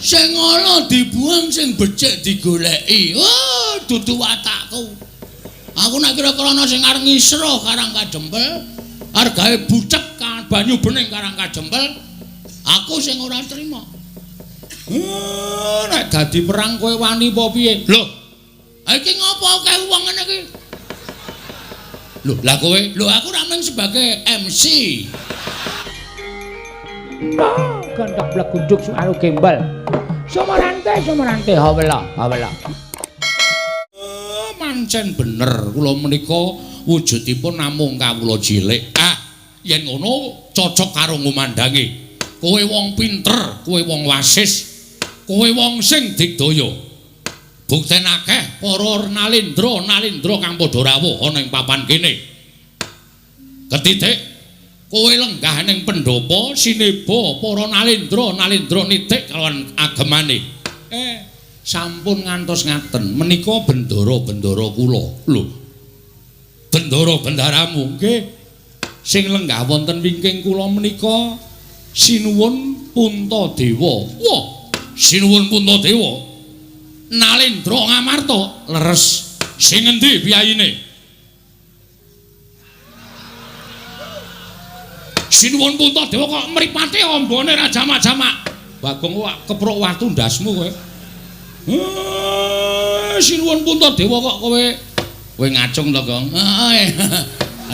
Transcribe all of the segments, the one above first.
Sing ala dibuang, sing becik digoleki. Oh, dudu watakku. Aku nek kira-kira ana sing arep ngisro Karang Kadempel, argae bucek banyu bening Karang Kadempel, aku sing ora trima. Nek dadi perang kowe wani apa piye? Lho, iki ngopo akeh wong ngene iki? Lho, lah kowe? Lho, aku ra mung sebagai MC. Gondok blegunduk suaru gembel. Sumarante sumarante hawela hawela. Mancen bener kula menika wujudipun namung kawula cilik. Ah, yen ngono cocok karo ngumandangi. Kowe wong pinter, kowe wong wasis, kowe wong sing digdaya. Bukten akeh para nalendra-nalendra kang padha rawuh ana ing papan kene. Ketitik kowe lenggah ning pendhapa sineba para nalendra-nalendra nitik kalawan agemane. Sampun ngantos ngaten menika bendara-bendara kula. Lho. Bendara-bendaramu nggih. Sing lenggah wonten wingking kula menika Sinuwun Puntadewa. Wah, Sinuwun Puntadewa. Nalendra Ngamarta leres. Sing endi piyayine? Sinuwun Puntadewa kok mripate ambane ra jamak-jamak. Bagong kok keprok watu ndasmu kowe. Sinuwun Puntadewa kok kowe kowe ngacung to, Gong? Heeh.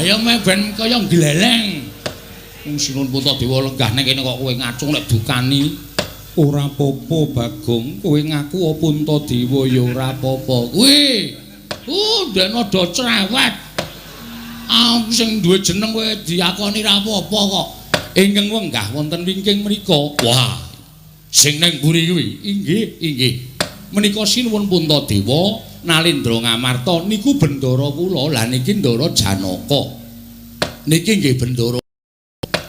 Ayo meh ben kaya gleleng. Wong Sinuwun Puntadewa lenggah ning kene kok kowe ngacung nek dukani. Ora apa-apa, Bagong. Kowe ngaku Puntadewa ya ora apa-apa. Kuwi. Ndekne do cerewet. Aku sing duwe jeneng kowe diakoni ra apa-apa kok. Ingkang wenggah wonten wingking mriku. Wah. Sing ning mburi kuwi. Inggih, inggih. Menika Sinuwun Puntadewa Nalendra Ngamarta niku bendara kula. Lah niki Ndara Janaka. Niki nggih bendara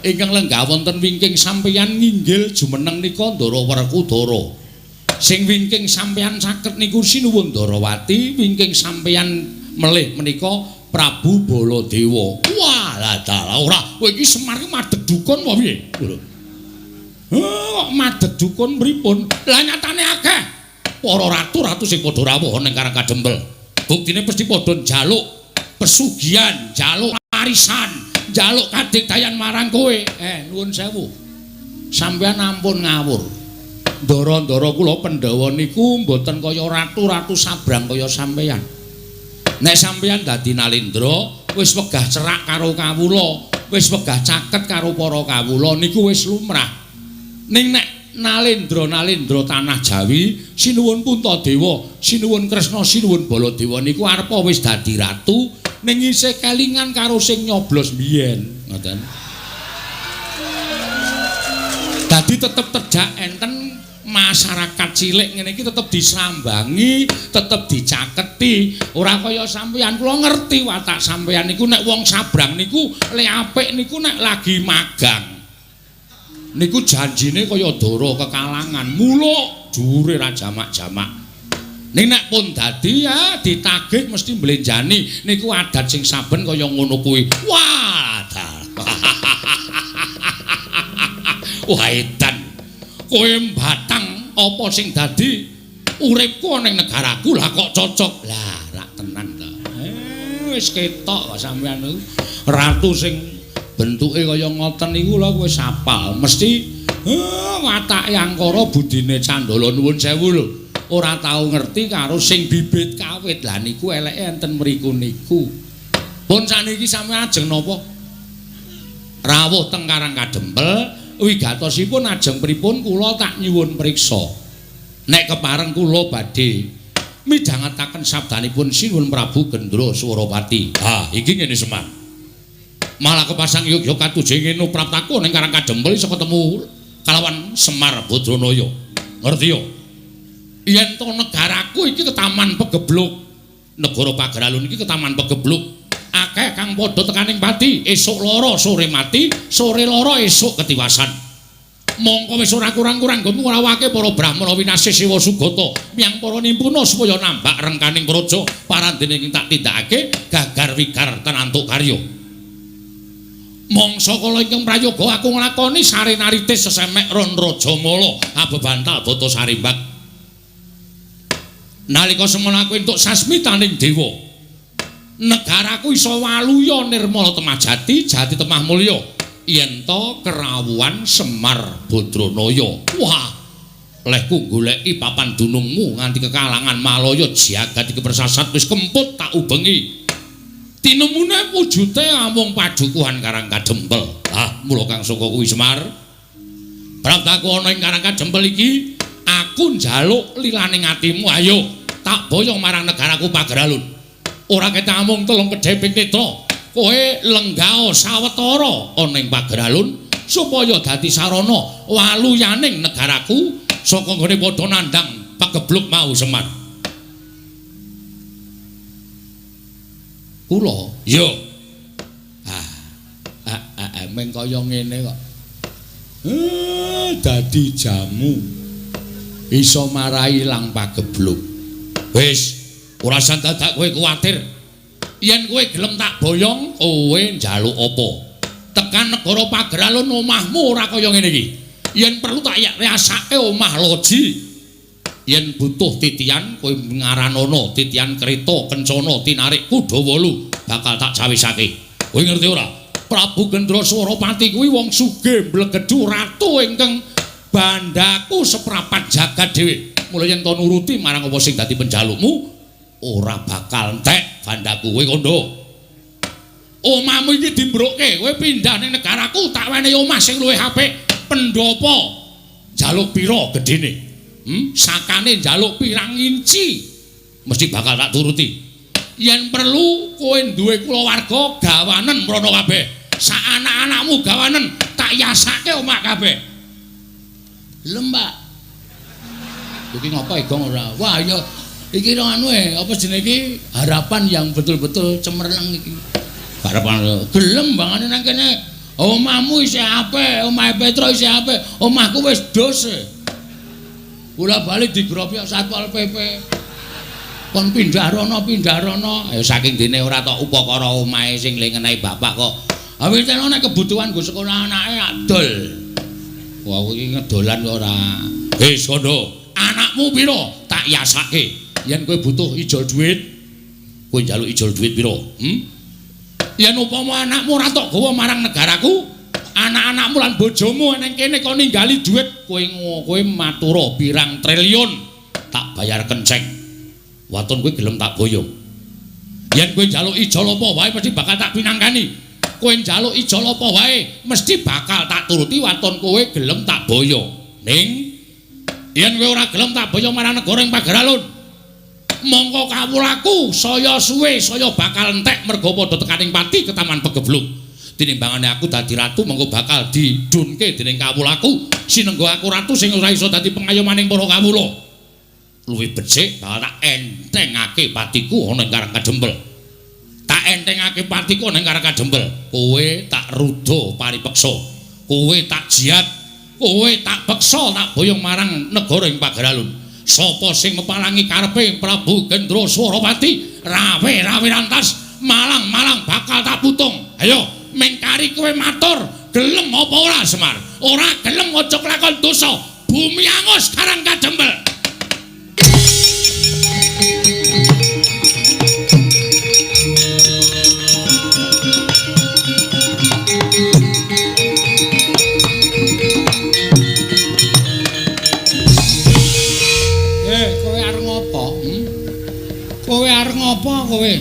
ingkang lenggah wonten wingking sampeyan nginggil jumeneng nika Ndara Werkudara. Sing wingking sampeyan caket niku Sinuwun Ndarawati, wingking sampeyan melih menika Prabu Baladewa. Wah, lah dalah ora. Kowe iki Semar iki madheg dukun apa piye? Lho. Kok madheg dukun pripun? Lah nyatane akeh para ratu-ratu sing padha rawuh ning Karang Kadempel. Buktine mesti padha njaluk pesugihan, njaluk warisan, njaluk kadigdayan marang kowe. Nuwun sewu. Sampeyan ampun ngawur. Ndara-ndara kula Pandhawa niku mboten kaya ratu-ratu sabrang kaya sampeyan. Nek sampeyan dadi nalendra, wis wegah cerak karo kawula, wis wegah caket karo para kawula niku wis lumrah. Ning nek nalendra-nalendra tanah Jawi, Sinuwun Puntadewa, Sinuwun Kresna, Sinuwun Baladewa niku arepa wis dadi ratu ning isih kelingan karo sing nyoblos biyen, ngoten. Dadi tetep terjak enten masyarakat cilik ngene iki tetep disambangi, tetep dicaketi. Ora kaya sampeyan, kula ngerti watak sampeyan niku nek wong sabrang niku le apik niku nek lagi magang. Niku janjine kaya dara kekalangan, muluk dhuwure ra jamak-jamak. Ning nek pun dadi ya ditagih mesti mblenjani. Niku adat sing saben kaya ngono kuwi. Wah, wah edan. Kowe mbatang apa sing dadi uripku ning negaraku lah kok cocok. Lah, rak tenan to. Wis ketok kok sampeyan niku. Ratu sing bentuke kaya ngoten niku lho wis apal. Mesti watake angkara budine Candala nuwun sewu lho. Ora tau ngerti karo sing bibit kawit. Lah niku eleke enten mriku niku. Pun saniki sampeyan ajeng napa? Rawuh teng Karang Kadempel, wigatosipun ajeng pripun kula tak nyuwun priksa. Nek kepareng kula badhe midhangetaken sabdanipun Sinuwun Prabu Gendra Swarapati. Ha, iki ngene Semar. Malah kepasang yogya katujeng ngene praptaku ning Karang Kadempel iso ketemu kalawan Semar Badranaya. Ngerti yo? Yen to negaraku iki ketaman pegebluk. Negara Pageralun iki ketaman pegebluk. Akeh kang padha tekaning pati, esuk lara sore mati, sore lara esuk ketiwasan. Mongko wis ora kurang-kurang nggonmu ngrawake para brahmana winasih Siwa Sugata miyang para nimpuna supaya nambak rengkaning praja parandene ing tak tindakake gagar wigar tenantuk karya. Mangsa kala ingkang prayoga aku nglakoni sarenaritis sesemek ron rajamala abebantal bata sarimbak. Nalika semono aku entuk sasmitaning dewa. Negaraku iso waluya nirmala temah jati, jati temah mulya. Yen to kerawuhan Semar Badranaya. Wah, lehku goleki papan dunungmu nganti kekalangan Malaya jagat iki persasat wis kemput tak ubengi. Tinemune wujute amung padukuhan Karang Kadempel. Ah, mula kang saka kuwi Semar. Praptaku ana ing Karang Kadempel iki, aku njaluk lilaning atimu, ayo tak boyong marang negaraku Pageralun. Ora ketok amung telung kedheping netra. Kowe lenggao sawetara ana ing Pageralun supaya dadi sarana waluyaning negaraku saka nggone padha nandhang pagebluk mau Semar. Kula ya. Meng kaya ngene kok. Dadi jamu. Iso marai ilang pagebluk. Wis, ora usah dadak kowe kuwatir. Yen kowe gelem tak boyong, kowe njaluk apa? Tekan negara Pageralun omahmu ora kaya ngene iki. Yen perlu tak riasake omah loji. Yen butuh titian kowe ngaranono titian kereta kencana tinarik kuda wolu bakal tak cawisake. Kowe ngerti ora? Prabu Gendra Swarapati kuwi wong sugih mblegedhu ratu ingkang bandaku seprapat jagat dhewe. Mula yen to nuruti marang apa sing dadi penjalukmu ora bakal entek bandaku. Kowe kandha. Omahmu iki dimbrukke, kowe pindah ning negaraku tak wenehi omah sing luwih apik. Pendopo njaluk pira gedene? Sakane njaluk pirang inci mesti bakal tak turuti. Yen perlu kowe duwe kulawarga gawanen mrono kabeh. Sak anak-anakmu gawanen tak yasake omah kabeh. Gelem, Pak. Iki ngopo Gong ora? Wah, ya iki anu apa jenenge iki harapan yang betul-betul cemerlang iki. Harapan gelem bangane nang kene. Omahmu isih apik, omahe Petro isih apik, omahku wis dos. Bola bali digrobok Satpol PP. Kon pindah rono, pindah rono. Ayo saking dene ora tok upakara omahe sing le ngenehi bapak kok. Awit nek kebutuhan nggo sekolah anake adol. Wah, iki ngedolan kok ora. Wis kondo, anakmu pira? Tak yasake. Yen kowe butuh ijol duit, kowe njaluk ijol duit pira? Yen upama anakmu ora tok gawa marang negaraku, anak-anakmu lan bojomu nang kene kok ninggali duit, kowe matura pirang triliun tak bayar kenceng. Waton kowe gelem tak boyong. Yen kowe njaluk ijol apa wae mesti bakal tak pinangkani. Kowe njaluk ijol apa wae mesti bakal tak turuti waton kowe gelem tak boyong. Ning yen kowe ora gelem tak boyong marang negara ing Pageralun, mongko kawulaku saya suwe saya bakal entek mergo padha tekaning pati ketaman pegebluk. Tinimbangane aku dadi ratu mengko bakal didunke dening kawulaku. Sinenggo aku ratu sing ora iso dadi pengayomaning para kawula. Luwih becik bakal tak entengake patiku ana ing Karang Kadempel. Tak entengake patiku ana ing Karang Kadempel. Kowe tak ruda paripeksa. Kowe tak jiat. Kowe tak peksa tak boyong marang negara ing Pageralun. Sapa sing mepalangi karepe Prabu Gendra Swarapati, rawe-rawe rantas, malang-malang bakal tak putung. Ayo mengkari kowe matur, gelem apa ora Semar? Ora gelem aja kelakon dosa. Bumi angus Karang Kadempel. Kowe arep ngopo kowe?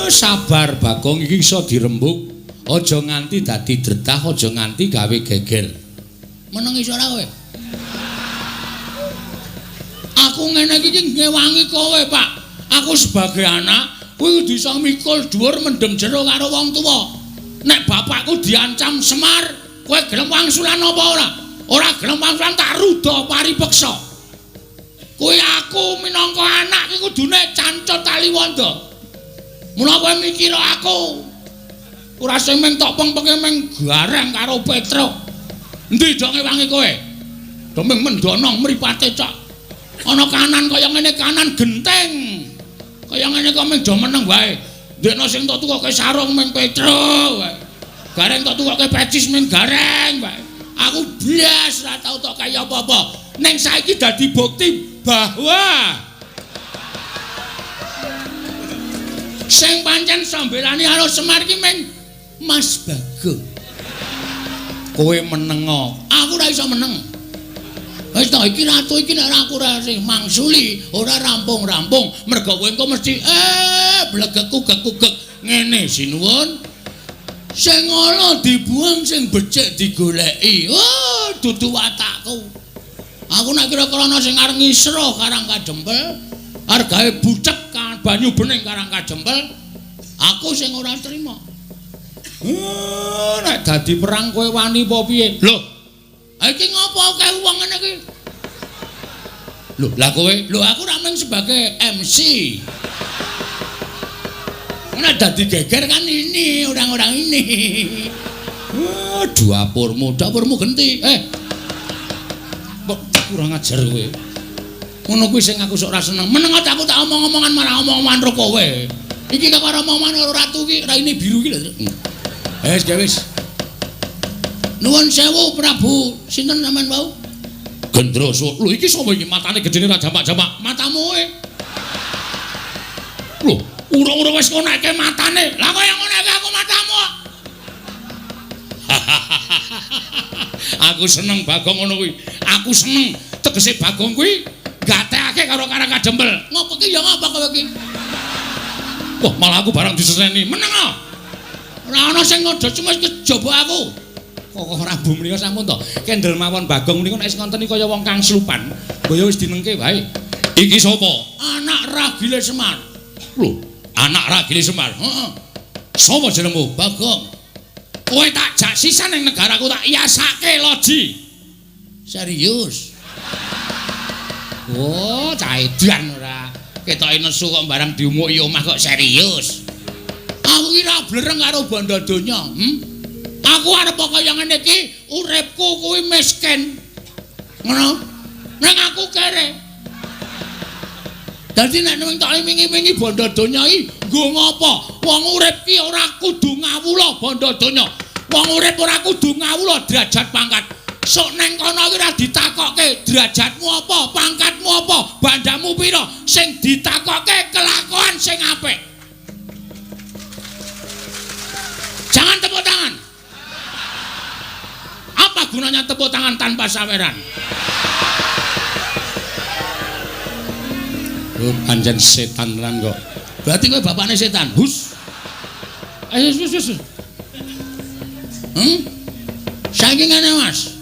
Sabar Bagong iki iso dirembug. Aja nganti dadi dretah, aja nganti gawe geger. Meneng iso ora kowe? Aku ngene iki ngewangi kowe, Pak. Aku sebagai anak kuwi kudu iso mikul dhuwur mendem jero karo wong tuwa. Nek bapakku diancam Semar, kowe gelem wangsulan apa ora? Ora gelem wangsulan tak ruda paripeksa. Kowe aku minangka anak iki kudune cancut taliwondo. Mula kowe mikir aku. Ora sing meng tok pengpenge meng gareng karo Petruk. Endi do ngewangi kowe? Do meng mendonong mripate cok. Ana kanan kaya ngene kanan genteng. Kaya ngene kok meng do meneng wae. Ndekno sing tok tukoke sarung meng Petruk wae. Gareng tok tukoke pecis men gareng wae. Aku blas ora tau tok kaya apa-apa. Ning saiki dadi bukti bahwa sing pancen sambelani karo Semar ki meng Mas Bagong. Kowe menengo. Aku ora iso meneng. Wis to iki ratu iki nek aku ora sing mangsuli, ora rampung-rampung. Mergo kowe engko mesti blegekku gekugek ngene sinuwun. Sing ala dibuang, sing becik digoleki. Oh, dudu watakku. Aku nek kira-kira ana sing arep ngisro Karang Kadempel, argae bucek banyu bening Karang Kadempel, aku sing ora trima. Nek dadi perang kowe wani apa piye? Lho, iki ngopo akeh wong ngene iki? Lho, lah kowe? Lho, aku ra mung sebagai MC. Nek dadi geger kan ini orang-orang ini. Dapurmu, dapurmu genti. Kok kurang ajar kowe. Ngono kuwi sing aku sok ora seneng. Meneng aku tak omong-omongan marang omong-omongan ro kowe. Iki kok karo omongan karo ratu iki raine biru iki lho. Wis gawe wis. Nuwun sewu Prabu, sinten sampean wau? Gendroso. Lho iki sapa iki matane gedene ra jamak-jamak? Matamu e. Lho, urung-urung wis ngonekke matane. Lah kaya ngonekke aku matamu. Aku seneng Bagong ngono kuwi. Aku seneng tegese Bagong kuwi gatekake karo Karang Kadempel. Ngopo ki ya ngapa kowe iki? Wah, malah aku barang diseneni. Meneng ah. Ora ana sing ngodo cuma kejaba aku. Kok Prabu menika sampun to. Kendel mawon Bagong menika nek wis ngoten iki kaya wong kang slupan. Mbaya wis dinengke wae. Iki sapa? Anak ragile Semar. Lho, anak ragile Semar. Heeh. Sapa jenengmu? Bagong. Kowe tak jak sisan ning negaraku tak yasake loji. Serius? Oh, cah edan ora. Ketoke nesu kok barang diumuki omah kok serius. Aku ki ra blereng karo bondo donya, Aku arep kaya ngene iki, uripku kuwi miskin. Ngono. Ning aku kere. Dadi nek ning tok wingi-wingi bondo donya iki nggo ngopo? Wong urip ki ora kudu ngawula bondo donya. Wong urip ora kudu ngawula derajat pangkat. Sok neng kono iki ora ditakokke derajatmu apa, pangkatmu apa, bandamu pira. Sing ditakokke kelakuan sing apik. Jangan tepuk tangan. Apa gunanya tepuk tangan tanpa saweran? Oh, pancen setan tenan kok. Berarti kowe bapakne setan. Hus. Ayo wis wis. Saiki ngene, Mas.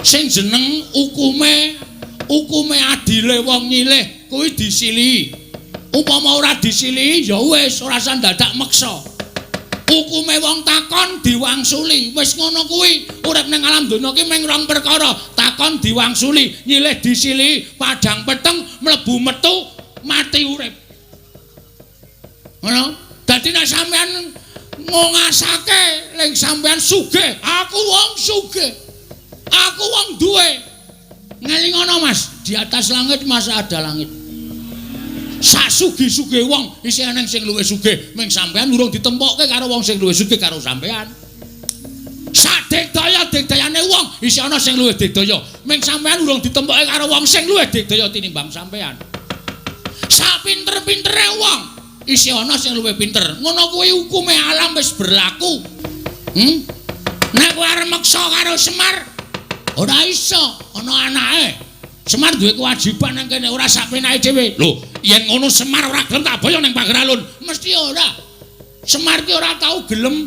Sing jeneng hukume adile wong nyilih kuwi disilihi. Upama ora disilihi ya wis ora usah dadak meksa. Hukume wong takon diwangsuli. Wis ngono kuwi. Urip ning alam donya ki mung rong perkara, takon diwangsuli, nyilih disilihi, padhang peteng mlebu metu mati urip. Ngono. Dadi nek sampean ngongasake ling sampean sugih, aku wong sugih. Aku wong duwe. Ngelingono Mas, di atas langit masa ada langit. Sak sugih-sugih wong isih eneng sing luwih sugih, ming sampean urung ditempokke karo wong sing luwih sugih karo sampean. Sak digdaya-digdayane wong isih ana sing luwih digdaya, ming sampean urung ditempokke karo wong sing luwih digdaya tinimbang sampean. Sak pinter-pintere wong isih ana sing luwih pinter. Ngono kuwi hukume alam wis berlaku. Nek kowe arep meksa karo Semar ora iso, ana anake. Semar duwe kewajiban nang kene ora sak penake dhewe. Lho, yen ngono Semar ora gelem tak boyong ning pager alun. Mesti ora. Semar ki ora tau gelem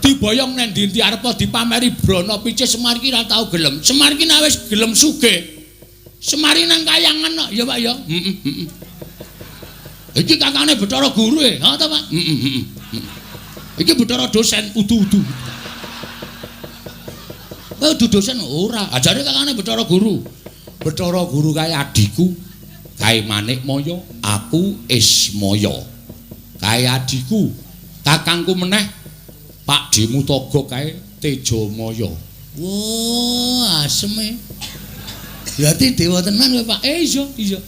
diboyong nang ndi-ndi arep dipameri brana picis Semar ki ora tau gelem. Semar ki nek wis gelem sugih. Semar nang kayangan kok, ya Pak ya. Heeh, Iki kakane Bathara Guru e, ha ta Pak? Heeh, Iki Bathara dosen udu-udu. Kowe udu dosen ora, ajare kakane Bathara Guru. Bathara Guru kae adhiku, kae Manikmaya, aku Ismaya. Kae adhiku, kakangku meneh Pak Dimutaga kae Tejamaya. Wah, aseme. Berarti dewa tenan kowe, Pak. Iya, iya.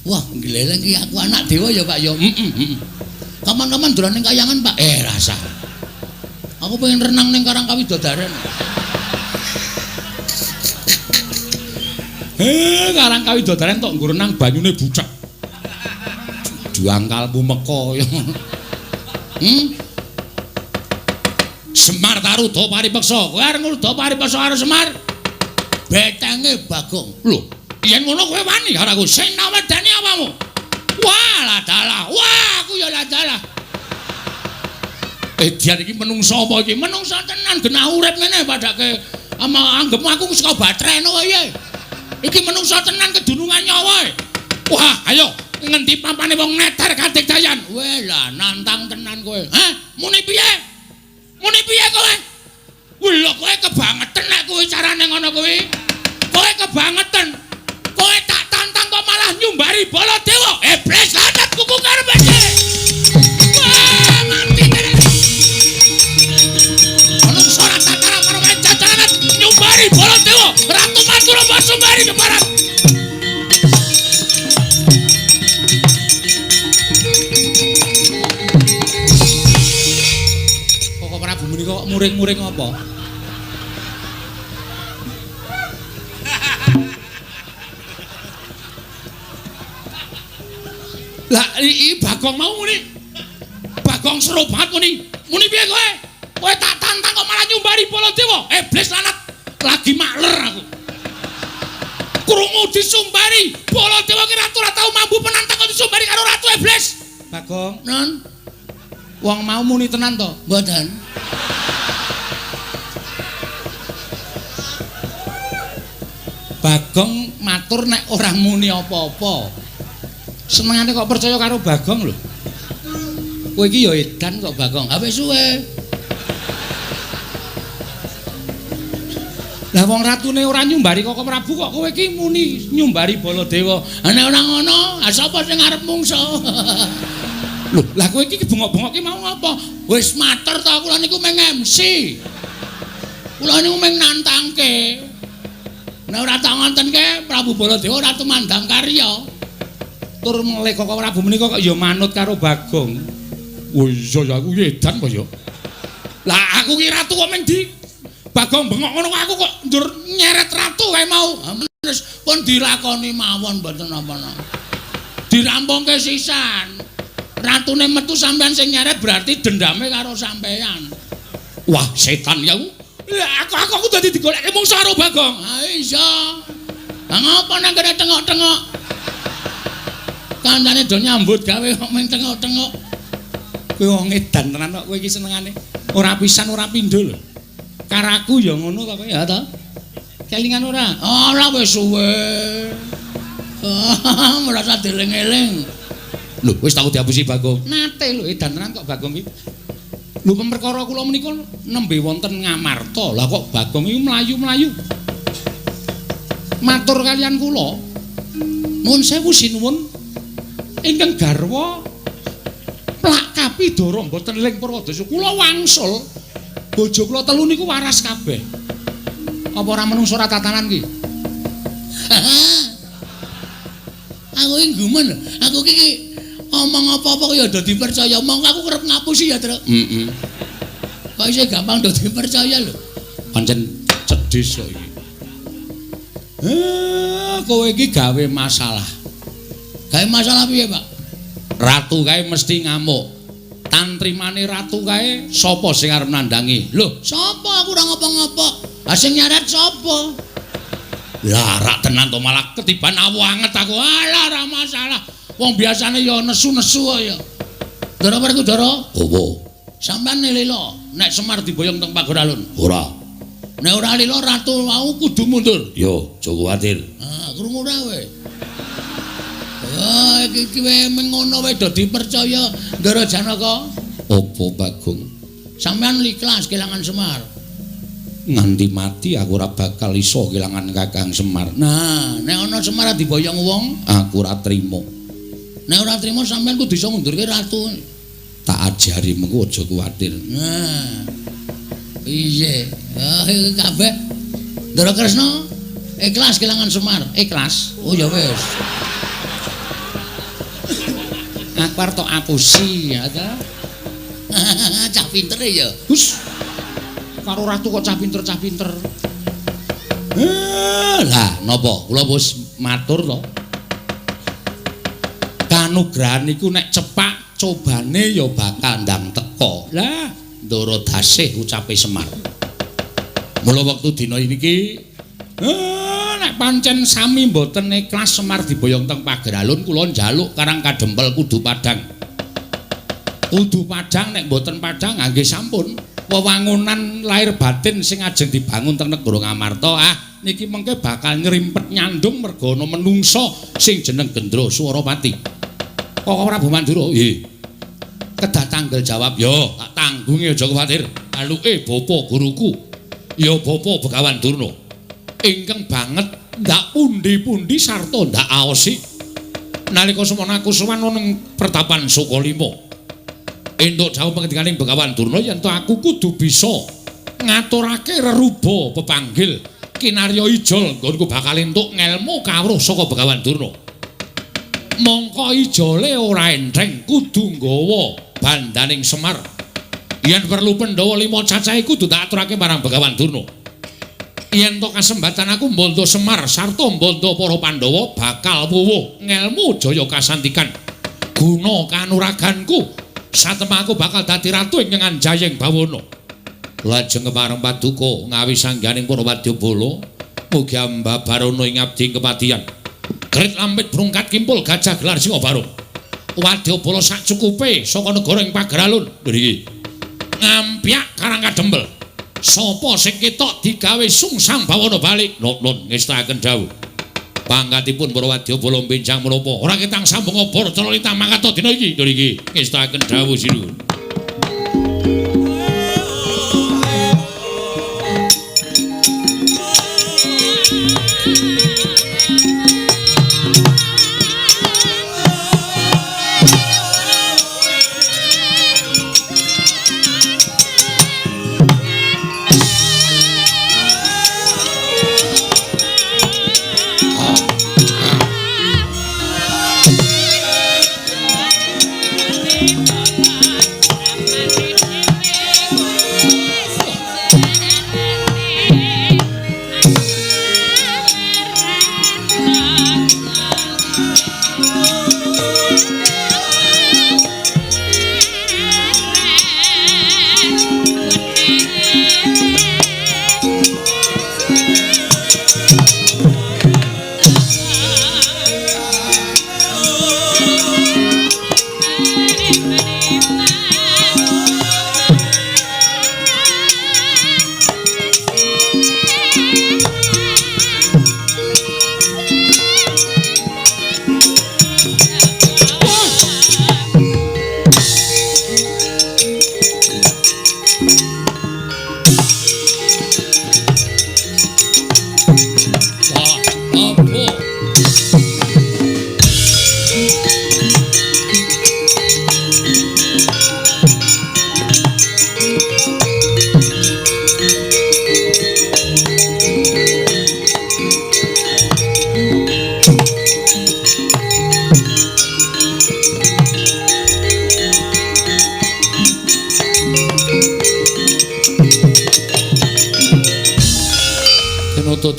Wah, ngleleng ki aku anak dewa ya, Pak ya. Heeh, heeh. Kapan-kapan dolan ning kayangan, Pak. Rasa. Aku pengen renang ning Karang Kawidodaren. Karang Kawidodaren tok nggo renang banyune bucek. Juangkalmu meka ya. Semar taruda paripeksa. Kowe arep ngruda paripeksa karo Semar? Betenge Bagong. Lho, yen ngono kowe wani karo aku. Sing nawedani apamu? Wah, lah dalah. Wah, aku ya lah dalah. Edian iki menungsa apa iki? Menungsa tenan genah urip ngene padake ama anggepmu aku saka batreno piye. Iki menungsa tenan kedunungan nyawa. Wah, ayo ngendi pampane wong neter kadigdayan. Weh lah nantang tenan kowe. Hah? Muni piye? Muni piye kowe? Lho kowe kebangetan nek kuwi carane ngono kuwi. Kowe kebangetan. Kowe tak tantang kok malah nyumbari Baladewa. Iblis lanat kuku karepe dhewe. Wah, mati tenan. Menungsa ora tataran karo jajaran nyumbari Baladewa. Ratu Madura mbok sumbari keparat. Kok Prabu menika kok muring-muring apa? Lah iki Bagong mau muni. Bagong seru banget muni. Muni piye kowe? Kowe tak tantang kok malah nyumbari Baladewa. Iblis lanat lagi makler aku. Krungu disumbari Baladewa ki ratu ora tau mambu penantang kok disumbari karo ratu iblis. Bagong, non. Wong mau muni tenan to? Mboten. Bagong matur nek ora muni apa-apa. Senengane kok percaya karo Bagong lho. Kowe iki ya edan kok Bagong. Ha wis suwe. Lah wong ratune ora nyumbari Koko Prabu kok kowe iki muni nyumbari Baladewa. Ha nek ora ngono, ha sapa sing arep mungsa? Lho, lah kowe iki bengok-bengok ki mau ngapa? Wis matur to kula niku mung MC. Kula niku mung nantangke. Nek ora tak ngontenke Prabu Baladewa ora tumandang karya. Tur melih Koko Prabu menika kok ya manut karo Bagong. Oh iya ya aku edan kok ya. Lah aku ki ratu kok mung di Bagong bengok ngono aku kok njur nyeret ratu kae mau. Wis pun dilakoni mawon mboten napa-napa. Dirampungke sisan. Ratune metu sampean sing nyeret berarti dendame karo sampean. Wah, setan ya aku. Lah aku dadi digolekke mungsa karo Bagong. Ha iya. Lah ngopo nang kene tengok-tengok? Kancane do nyambut gawe kok mung tengok-tengok. Kowe wong edan tenan kok kowe iki senengane. Ora pisan ora pindho lho. Karaku ya ngono to kowe ya to? Kelingan ora? Ora wis suwe. Merasa dieling-eling. Lho, wis tau diapusi Bagong. Nate lho edan tenan kok Bagong iki. Lho perkara kula menika nembe wonten Ngamarta. Lah kok Bagong iki mlayu-mlayu. Matur kalian kula. Nuwun sewu sinuwun. Ingkang garwa plak kapidara mboten ling Purwadasa. Kula wangsul. Bojo kula telu niku waras kabeh. Apa ora menungso ora tatanan ki? Aku iki gumun. Aku iki omong apa-apa ya do dipercaya. Mongko aku kerep ngapusi ya, Truk. Heeh. Kok isih gampang do dipercaya lho. Pancen cedhis kok iki. Kowe iki gawe masalah. Gawe masalah piye, Pak? Ratu kae mesti ngamuk. Tantrimane ratu kae sapa sing arep nandhangi? Lho, sapa? Aku ora ngopo-ngopo. Lah sing nyaret sapa? Lah rak tenan to malah ketiban awu anget aku. Alah ora masalah. Wong biasane ya nesu-nesu kok ya. Ndara Werkudara? Opo? Sampeyan lila nek Semar diboyong teng Pageralun? Ora. Nek ora lila ratu mau kudu mundur. Yo, aja kuwatir. Ah, krungu ora kowe? Oh, iki wae mengono wae do dipercaya Ndara Janaka. Apa Bagong? Sampeyan ikhlas kelangan Semar. Nganti mati aku ora bakal iso kelangan Kakang Semar. Nah, nek ana Semar diboyong wong, aku ora trimo. Nek ora trimo sampeyan kudu iso ngundurke ratu. Tak ajari mengko aja kuwatir. Nah. Piye? Oh, iki kabeh. Ndara Kresna ikhlas kelangan Semar. Ikhlas. Oh ya wis. Aku arep tok apusi ya ta. Cah pinter ya. Hus. Karo ratu kok cah pinter-cah pinter. Lah napa kula wis matur to. Kanugrahan niku nek cepak cobane ya bakal ndang teka. Lah Ndara Dasih ucape Semar. Mula wektu dina iki nek pancen sami mboten ikhlas Semar diboyong teng Pageralun kula njaluk Karang Kadempel kudu padhang. Kudu padhang nek mboten padhang nggih sampun. Wewangunan lahir batin sing ajeng dibangun teng negara Ngamarta niki mengke bakal nyrimpet nyandung merga ana menungsa sing jeneng Gendra Swarapati. Koko Prabu Mandura, nggih. Kedah tanggel jawab, yo tak tanggungi aja kuwatir. Aluke bapa guruku, ya bapa Begawan Durna. Ingkang banget ndak pundi-pundi sarta ndak aosi. Nalika semono aku sowan ning pertapan Sukalima. Entuk dawuh pangendikaning Begawan Durna yen to aku kudu bisa ngaturake reruba pepanggil kinarya ijol nggonku bakal entuk ngelmu kawruh saka Begawan Durna. Mongko ijole ora entheng kudu nggawa bandaning Semar. Yen perlu Pandhawa 5 cacahe kudu tak aturake marang Begawan Durna. Yen to kasembatan aku mbondo Semar sarta mbondo para Pandhawa bakal wuwuh ngelmu jaya kasantikan. Guna kanuraganku satemah aku bakal dadi ratu ing Anjayeng Bawana. Lajeng kepareng paduka ngawi sangganing para wadyabala mugi ambabarana ing abdi kepatihan. Grit lampit brungkat kimpul gajah gelar singa barung. Wadyabala sak cukupe saka negara ing Pageralun. Ngriki. Ngampyak Karang Kadempel. Sapa sing ketok digawe sungsang bawana balik? Nun ngestakaken dawuh. Pangkatipun para wadyabala benjang menapa? Ora ketang sambung obor cala lintang mangkata dina iki. Ngriki ngestakaken dawuh sinuwun.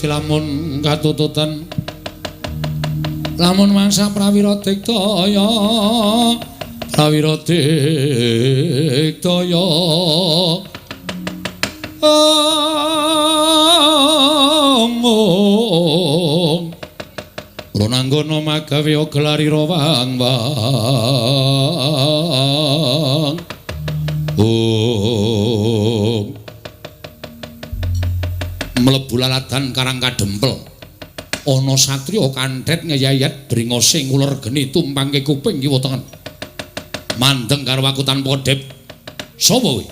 Lamun katututan lamun mangsa prawira diktaya prawira diktaya ong ronanggana magawe gelarira wang wang ong mlebu lalatan Karang Kadempel ana satriya kandhet ngeyayat bringose nguler geni tumpangke kuping kiwa tengen mandeng karo aku tanpa dep sapa kowe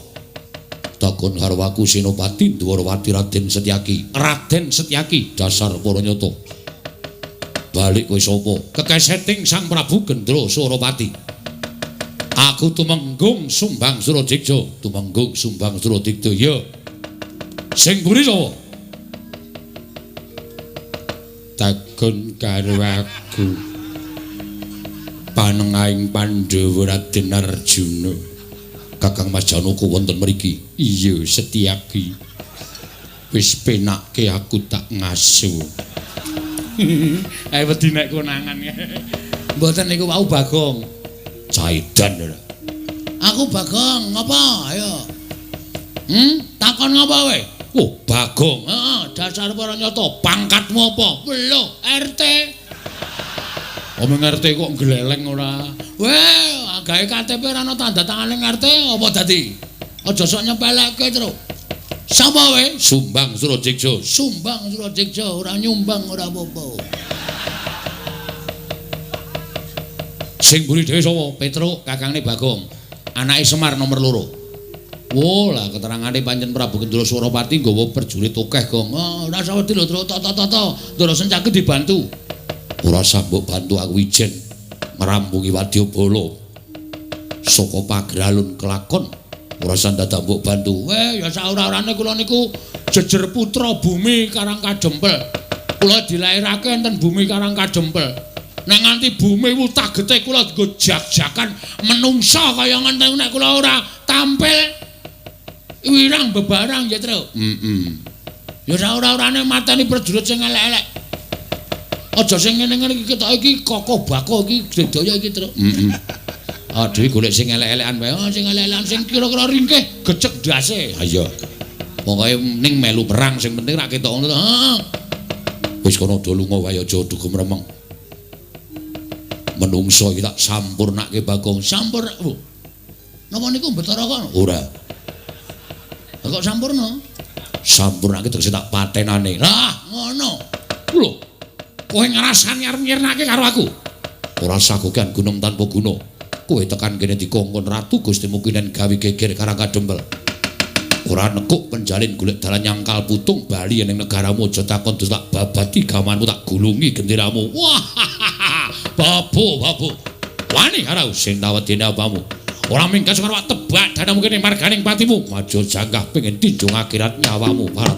takon karo aku Senopati Dwarawati Raden Setyaki. Raden Setyaki dasar para nyata balik kowe sapa kekeseting Sang Prabu Gendra Surapati aku tumenggung Sumbang Suradikja tumenggung Sumbang Suradikja ya sing mburi sapa takon karo aku panengahing Pandhawa Raden Arjuna. Kakang Mas Janaka wonten mriki. Iya, Setyaki. Wis penakke aku tak ngasu. Ae wedi nek konangan. Mboten niku wau Bagong. Caidan lho. Aku Bagong, ngapa? Ayo. Takon ngapa kowe? Oh, Bagong. Heeh, dasar para nyata. Pangkatmu apa? Lho, RT. Omong RT kok gleleng ora? Weh, gawe KTP ora ana tanda tangane RT apa dadi? Aja sok nyepelekke, Truk. Sapa kowe? Sumbang Surajeksa. Sumbang Surajeksa, ora nyumbang ora apa-apa. Sing mburi dhewe sapa? Petruk, kakangne Bagong. Anake Semar nomor 2. Wo, lah keterangane pancen Prabu Kendra Surapati nggawa prajurit akeh, Gong. Oh, ora usah wedi lho, Truk. Toto-toto. Ndara Sencaki dibantu. Ora usah mbok bantu aku ijen ngrampungi wadyabala. Saka pagralun kelakon ora usah dadak mbok bantu. Weh, ya saora-orane kula niku jejer putra bumi Karang Kadempel. Kula dilairake enten bumi Karang Kadempel. Nek nganti bumi wutah getih kula nggo jak-jakan menungsa kaya ngene nek kula ora tampil wirang bebarang ya, Truk. Heeh. Ya saora-orane mateni prajurit sing elek-elek. Aja sing ngene-ngene iki ketok iki kokoh bakoh iki sedaya iki, Truk. Heeh. Ah, dhewe golek sing elek-elekan wae. Oh, sing elek-elekan sing kira-kira ringkih gecek ndase. Ha iya. Pokoke ning melu perang sing penting ra ketok ngono to. Heeh. Wis kono do lunga wae aja dugem remeng. Menungso iki tak sampurnake Bagong. Sampur. Oh. Napa niku Betara kono? Ora. Lah kok sampurna? Sampurnake tegese tak patenane. Lah, ngono. Lho. Kowe ngrasani arep nyirnake karo aku. Ora sagogan gunung tanpa guna. Kowe tekan kene dikongkon Ratu Gusti Mukinen gawe geger Karang Kadempel. Ora nekuk penjalin golek dalan nyangkal putung bali ning negaramu aja takon terus tak babati gamanmu tak gulungi genderamu. Wah. Babu, babu. Wani karo sing tawedene apamu. Ora minggat karo tebak danamu kene marganing patimu. Maju janggah pengen tinjung akhirat nyawamu, Barat.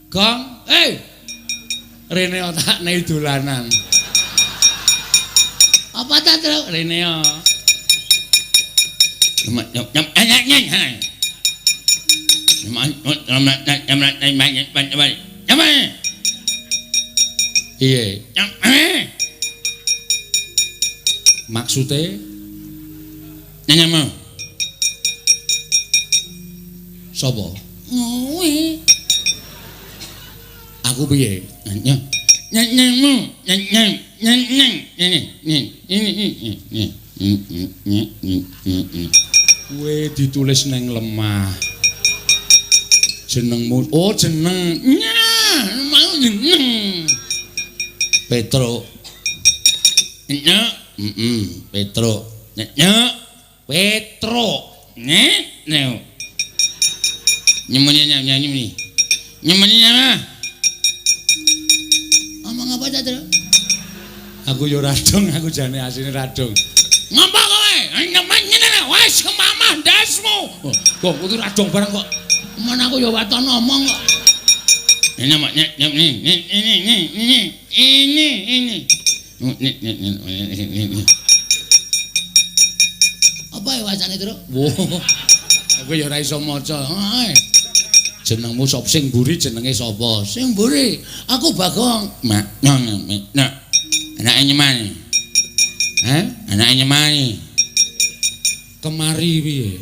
Gong, eh, rene otak nei dolanan. Apa ta, Truk? Rene yo. Iya. Maksude nyanyama. Sapa? Ngowe. Aku piye? Nyanyamu, nyanyang, nyanyang, ini. Kowe ditulis neng lemah. Jenengmu, oh jeneng. Nyah, mau jeneng. Petruk. Nyek, heeh, Petruk. Nyek, Petruk. Nyek, neo. Nyemene nyem. Nyemene nyem. Omong apa ta, Truk? Aku yo radong, aku jane asline radong. Ngapa kowe? Nyemen ngene wis kemamah ndasmu. Kok kudu radong barang kok. Men aku yo waton ngomong kok. Ini ini ini ini. Apa ya wacane, Truk? Wo. Aku ya ora iso maca. Jenengmu sapa? Sing mburi jenenge sapa? Sing mburi aku Bagong. Mak nyong nek. Anake nyemani. Hah? Anake nyemani. Kemari piye?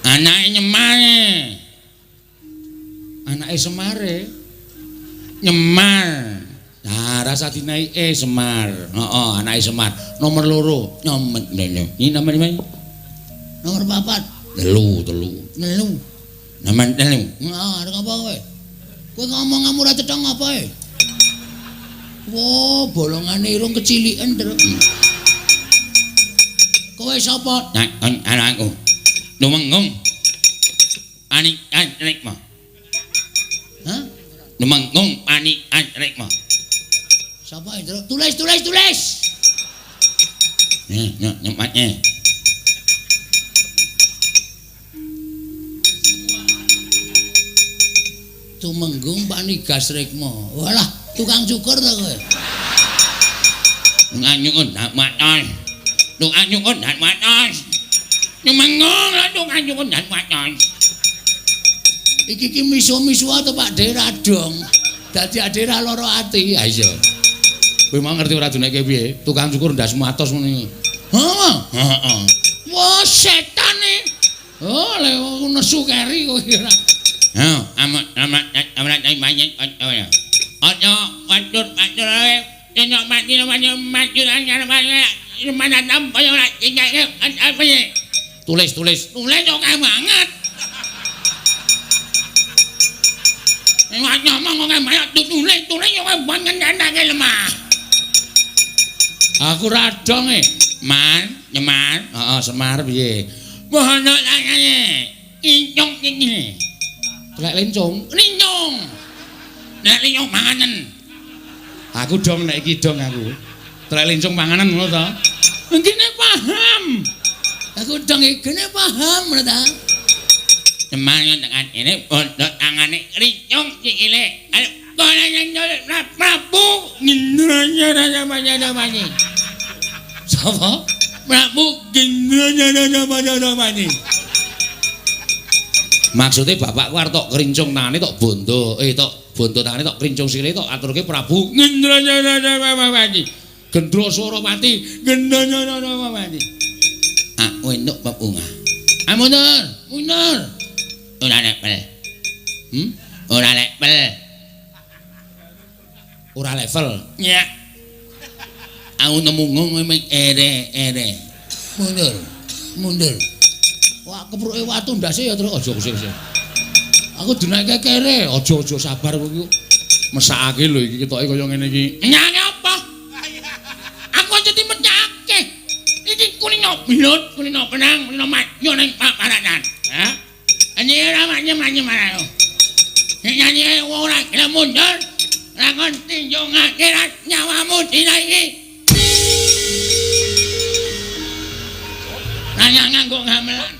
Anake nyemane. Anake Semare. Nyemar. Nah, rasa dinai Semar. Heeh, anake Semar. Nomor 2. Nyomet. Ini nomor lima. Nomor 4. Telu, telu. Telu. Naman telu. Nah, arep apa kowe? Kowe ngomong ora cetha ngapa e? Wah, bolongane irung keciliken, Truk. Kowe sapa? Nah, anakku. Lumenggung. Ani anrikma. Hah? Lumenggung ani anrikma. Sapa, Truk? Tulis, tulis, tulis. Nih, nih, nyempatnya. Tumenggung Panigas Rikma. Walah, tukang cukur ta kowe? Nganyukun dak matos. Tukang cukur dak matos. Tumenggung lan tukang cukur dak matos. Iki ki misu-misu ta Pak Dera dong. Dadi adera lara ati. Ha iya. Kowe mau ngerti ora duneke piye? Tukang cukur ndas matos ngene. Heeh. Heeh. Wah, setane. Oh, le nesu keri kowe ora. Hah, amat amat amat banyak aja. Aja watur watur ae. Yen mati mati mati mana nampa ora apa. Tulis tulis. Tulis oke banget. Ngomong oke banget tulis tulis oke banget nandake lemah. Aku radong e. Man, nyeman, heeh Semar piye? Bono tangane. Incung iki. Telek lincung, lincung. Nek lincung panganen. Aku dong nek iki dong aku. Telek lincung panganen ngono ta? Ngene paham. Aku dong iki paham ngono ta? Semangat tekan ini bondo tangane lincung sikile. Ayo kono nyol Prabu Gendra-nya-nya-nya-nya. Sapa? Prabu Gendra-nya-nya-nya-nya. Maksudnya bapakku arep tok krincung tangane tok bondo, tok bondo tangane tok krincung sikile tok aturke Prabu Gendra-nya-nya-nya-nya. Gendra Surapati, Gendra-nya-nya-nya-nya. Aku entuk bebungah. Ah mundur, mundur. Ora level. Ora level. Ora level. Ya. Aku nemu ngomong ere-ere. Mundur, mundur. Wah, kepruke watu ndase ya, Truk. Aja kusik-kusik. Aku dinaike kere, aja-aja sabar kowe iki. Mesakake lho iki ketoke kaya ngene iki. Nyang apa? Aku aja dimecake. Iki kulino belut, kulino benang, kulino madya ning paparanan. Hah? Nyanyi ora manye-manye marang. Nek nyanyi ora gelem mundur, lakon tinjung akhirat nyawamu dina iki. Nanya nganggo gamelan.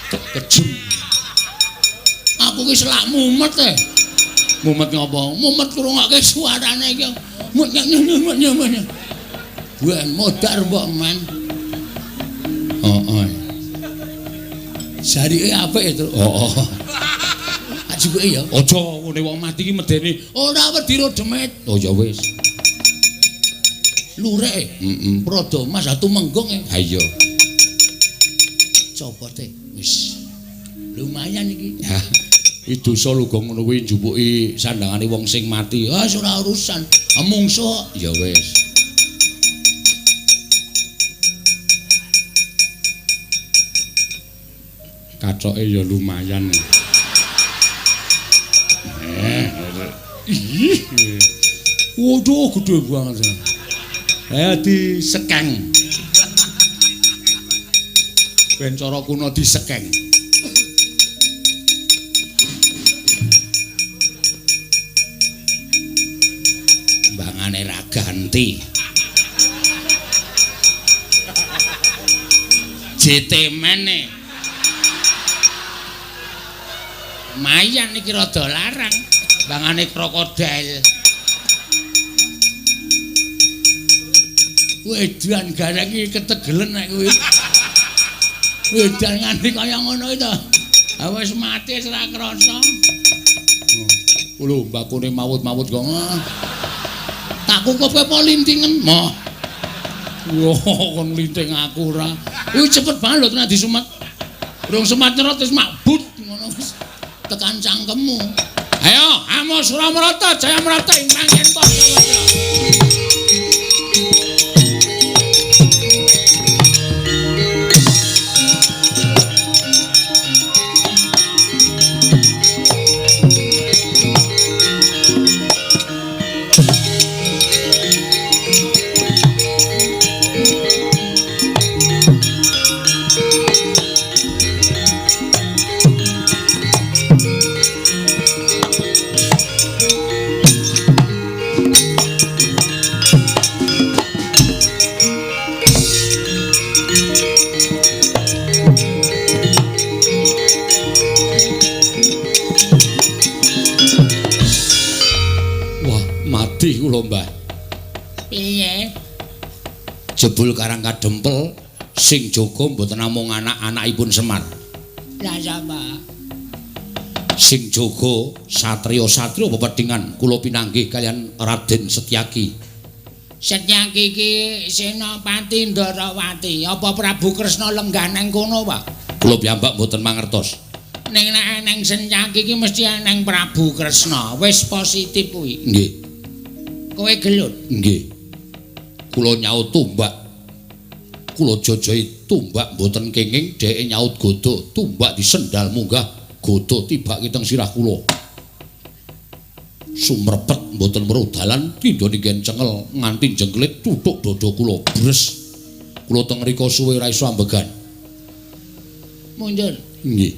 Kejem. Aku ki selak mumet e. Mumet ngopo? Mumet ngrungokke suarane iki. Mumet. Ben modar mbok man. Heeh. Jarike apik ya, Truk. Heeh. Ajuke ya. Aja ngene wong mati ki medeni. Ora wedi ro demit. Oh ya wis. Lurek. Heeh. Prada Mas Tumenggung e. Ha iya. Copote wis. Lumayan iki. Ha. Iki dosa lho gong ngono kuwi njupuki sandangane wong sing mati. Ah ora urusan. Mungsuh. Ya wis. Katoke ya lumayan. Ih. Waduh gede banget. Disekeng. Ben cara kuno disekeng. Mbangane ra ganti. JT mene. Lumayan iki rada larang. Mbangane krokodil. Wedan gareng iki ketegelen nek kuwi. Wedan nganti kaya ngono iki to. Ha wis mati wis ora krasa. Lho mbakune mawut-mawut kok. Tak kukupke apa lintingen? Moh. Wah, kon linting aku ora. Kuwi cepet banget lho tenan disumet. Urung semat nyerot wis makbut ngono wis tekan cangkemmu. Ayo, Amo Suramarata, Jayamarata ing manggen padha. Madih kula, Mbah. Piye? Jebul Karang Kadempel sing jaga mboten namung anak-anakipun Semar. Lah sapa? Sing jaga satriya-satriya pepedhingan kula pinanggih kaliyan Raden Setyaki. Setyaki iki Senopati Ndarawati. Apa Prabu Kresna lenggah nang kono, Pak? Kula piyambak mboten mangertos. Ning nek eneng Setyaki iki mesti eneng Prabu Kresna. Wis positif kuwi. Nggih. Kowe gelut? Nggih. Kula nyaut tombak. Kula jajahi tombak mboten kenging, dheke nyaut godha, tombak disendal munggah, godha tibake teng sirah kula. Sumrepet mboten weruh dalan, tindha ninggen cengel nganti jengklit tutuk dada kula. Bres. Kula teng mriku suwe ora iso ambegan. Mundur. Nggih.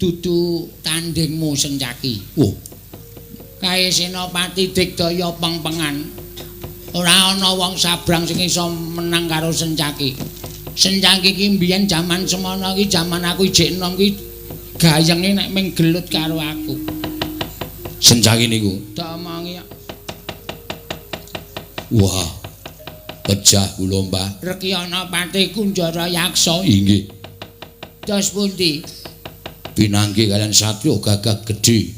Dudu tandingmu Sencaki. Oh. Kae Senopati Digdaya pengpengan. Ora ana wong sabrang sing iso menang karo Sencaki. Sencaki iki mbiyen jaman semono iki jaman aku ijek enom iki gayenge nek ming gelut karo aku. Sencaki niku tak omongi. Wah. Pejah kula, Mbah. Rekyana Pati Kunjara Yaksa. Inggih. Dos pundi? Pinanggih kaliyan satriya gagah gedhe.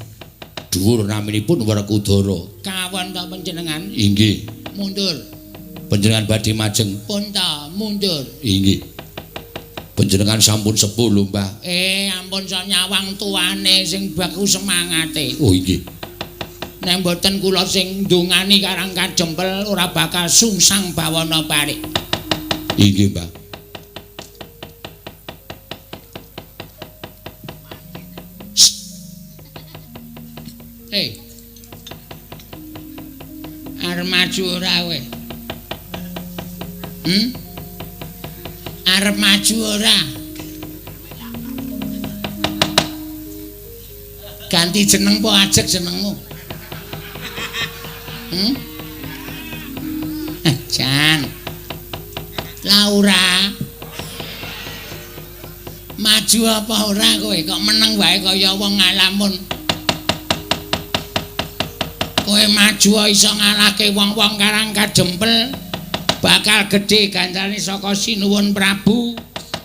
Dhuwur naminipun Werkudara. Kawon ta panjenengan? Inggih. Mundur. Panjenengan badhe majeng. Pun ta, mundur. Inggih. Panjenengan sampun sepuh lho, Mbah. Ampun sok nyawang tuane sing baku semangate. Oh, inggih. Nek mboten kula sing ndongani Karang Kadempel ora bakal sungsang bawana parik. Inggih, Mbah. Arep maju ora kowe? Arep maju ora? Ganti jeneng po ajeg jenengmu? Jan. Laura. Maju apa ora kowe? Kok meneng wae kaya wong ngalamun. Kowe maju iso ngalahke wong-wong Karang Kadempel, bakal gedhe ganjarane saka Sinuwun Prabu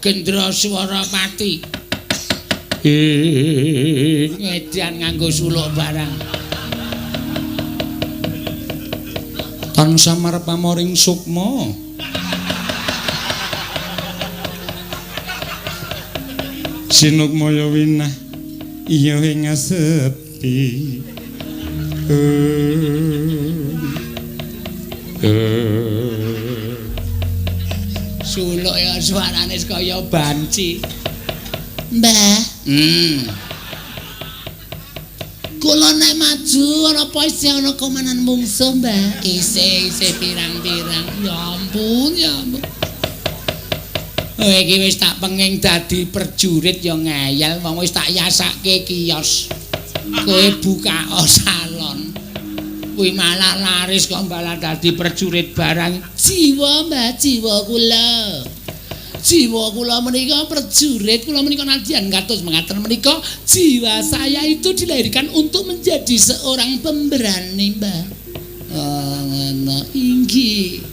Gendra Swarapati. Ngedan nganggo suluk barang. Tansah marep pamoring sukma. Sinukmaya winah iya ing sepi. Suluk ya suarane kaya banci. Mbah. Kula nek maju ana apa isih ana komanan mungsuh, Mbah? Isih-isih pirang-pirang. Ya ampun, ya ampun. Kowe iki wis tak penging dadi prajurit ya ngeyel, wong wis tak yasake kios. Kowe buka salon. Kuwi malah laris kok malah dadi prajurit barang. Jiwa, Mbah, jiwa kula. Jiwa kula menika prajurit, kula menika nadyan kados mengaten menika jiwa saya itu dilahirkan untuk menjadi seorang pemberani, Mbah. Oh, ngono. Inggih.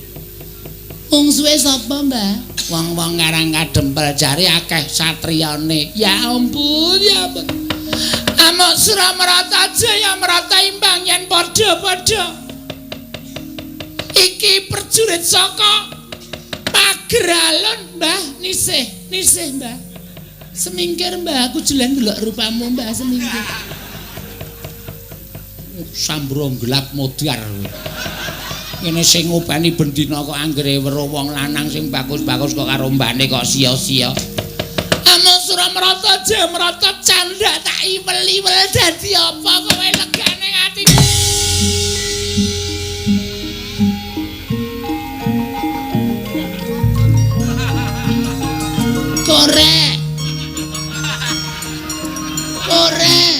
Mungsuhe sapa, Mbah? Wong-wong Karang Kadempel jare akeh satriyane. Ya ampun, ya ampun. Amok Suramarata Jaya Marata imbang yen padha-padha. Iki prajurit saka Pageralon, Mbah, nisih, nisih, Mbah. Semingkir, Mbah, aku jelen ndelok rupamu, Mbah, semingkir. Sambro gelap modar. Ngene sing ngopeni bendina kok anggere weruh wong lanang sing bagus-bagus kok karo mbane kok sia-sia. Amok Suramarata Jaya Marata candhak tak iwel-iwel dadi apa kowe legane atiku. Korek. Korek.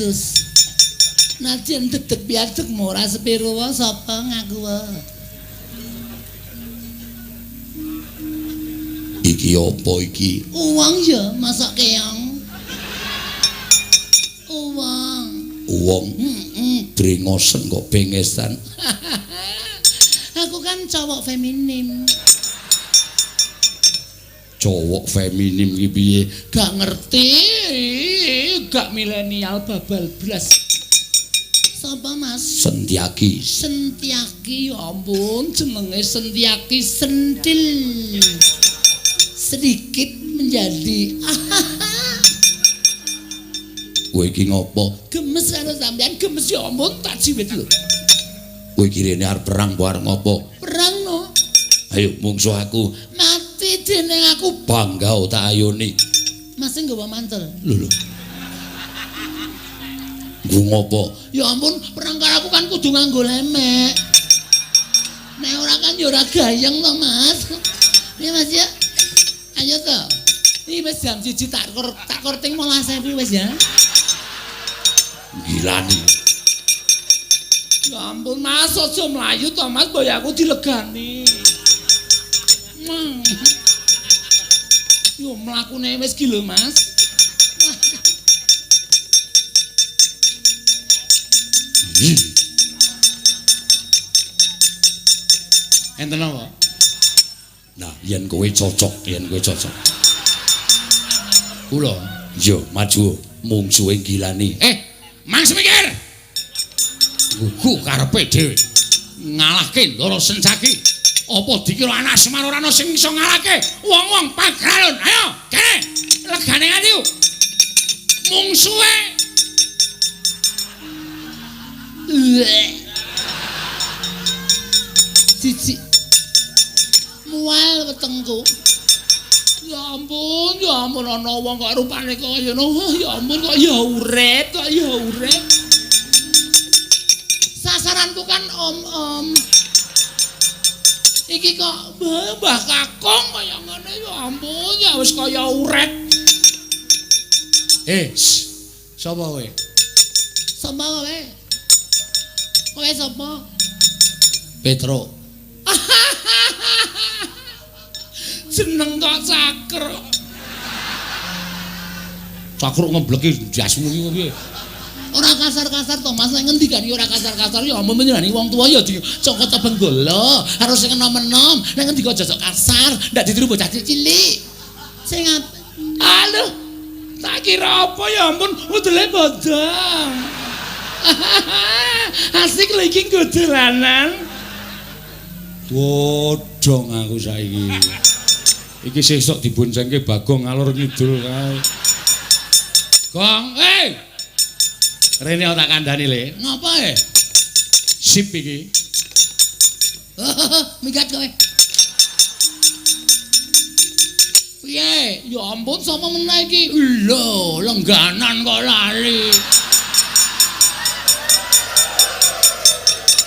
wedhus. Nadyan dedeg piadeg ora sepiro wae sapa ngaku wae. Iki apa iki? Uwong ya, masak keong. Uwong. Uwong. Heeh. Drengosen kok bengesan. Aku kan cowok feminim. Cowok feminim ki piye? Gak ngerti, gak milenial babal blas. Sapa Mas? Sentiaki. Sentiaki, ya ampun, jenenge Sentiaki sentil. Sedikit menjadi. Kowe iki ngopo? Gemes karo sampean, gemes ya ampun tak jiwit lho. Kowe iki rene arep perang apa arep ngopo? Perang no. Ayo mungsuh aku. Mati dening aku. Bangga tak ayoni. Mas nggawa mantel. Lho lho. Nggo ngopo? Ya ampun, perang karo aku kan kudu nganggo lemek. Nek ora kan ya ora gayeng to, Mas. Ya Mas ya. Ayo to. Iki wis jam 1 tak korting 15.000 wis ya. Gilani. Ya ampun, Mas, aja mlayu to, Mas, boy aku dilegani. Yo mlakune wis ki lho, Mas. Enten apa? Nah, yen kowe cocok, yen kowe cocok. Kula, yo maju mungsuhe Gilani. Mang Semikir. Gugu karepe dhewe. Ngalahke Ndara Sencaki. Apa dikira anak Semar ora ana sing iso ngalahke wong-wong Pagralon? Ayo, kene. Legane ati. Mungsuhe. Siji. Mual wetengku. Ya ampun ana wong kok rupane kaya ngono. Ya ampun kok ya urip, kok ya urip. Sasaranku kan om-om. Iki kok Mbah Kakung kaya ngene ya ampun, ya wis kaya urip. Sapa kowe? Sapa kowe? Kowe sapa? Petro. Jeneng kok Cakruk. Cakruk ngebleki jasmu iki piye? Ora kasar-kasar to Mas, nek ngendikan ya ora kasar-kasar ya ampun nyenani wong tuwa ya dicokot benggala, harus sing enom-enom, nek ngendika aja kasar, ndak ditiru bocah cilik. Sing aduh, tak kira apa ya ampun, udele bodong. Asik lho iki nggo dolanan. Bodong aku saiki. Iki sesuk diboncengke Bagong ngalor ngidul kae. Gong, Rene tak kandhani le. Ngapa e? Sip iki. Minggat kowe. Piye? Ya ampun sapa meneh iki? Lho, lengganan kok lali.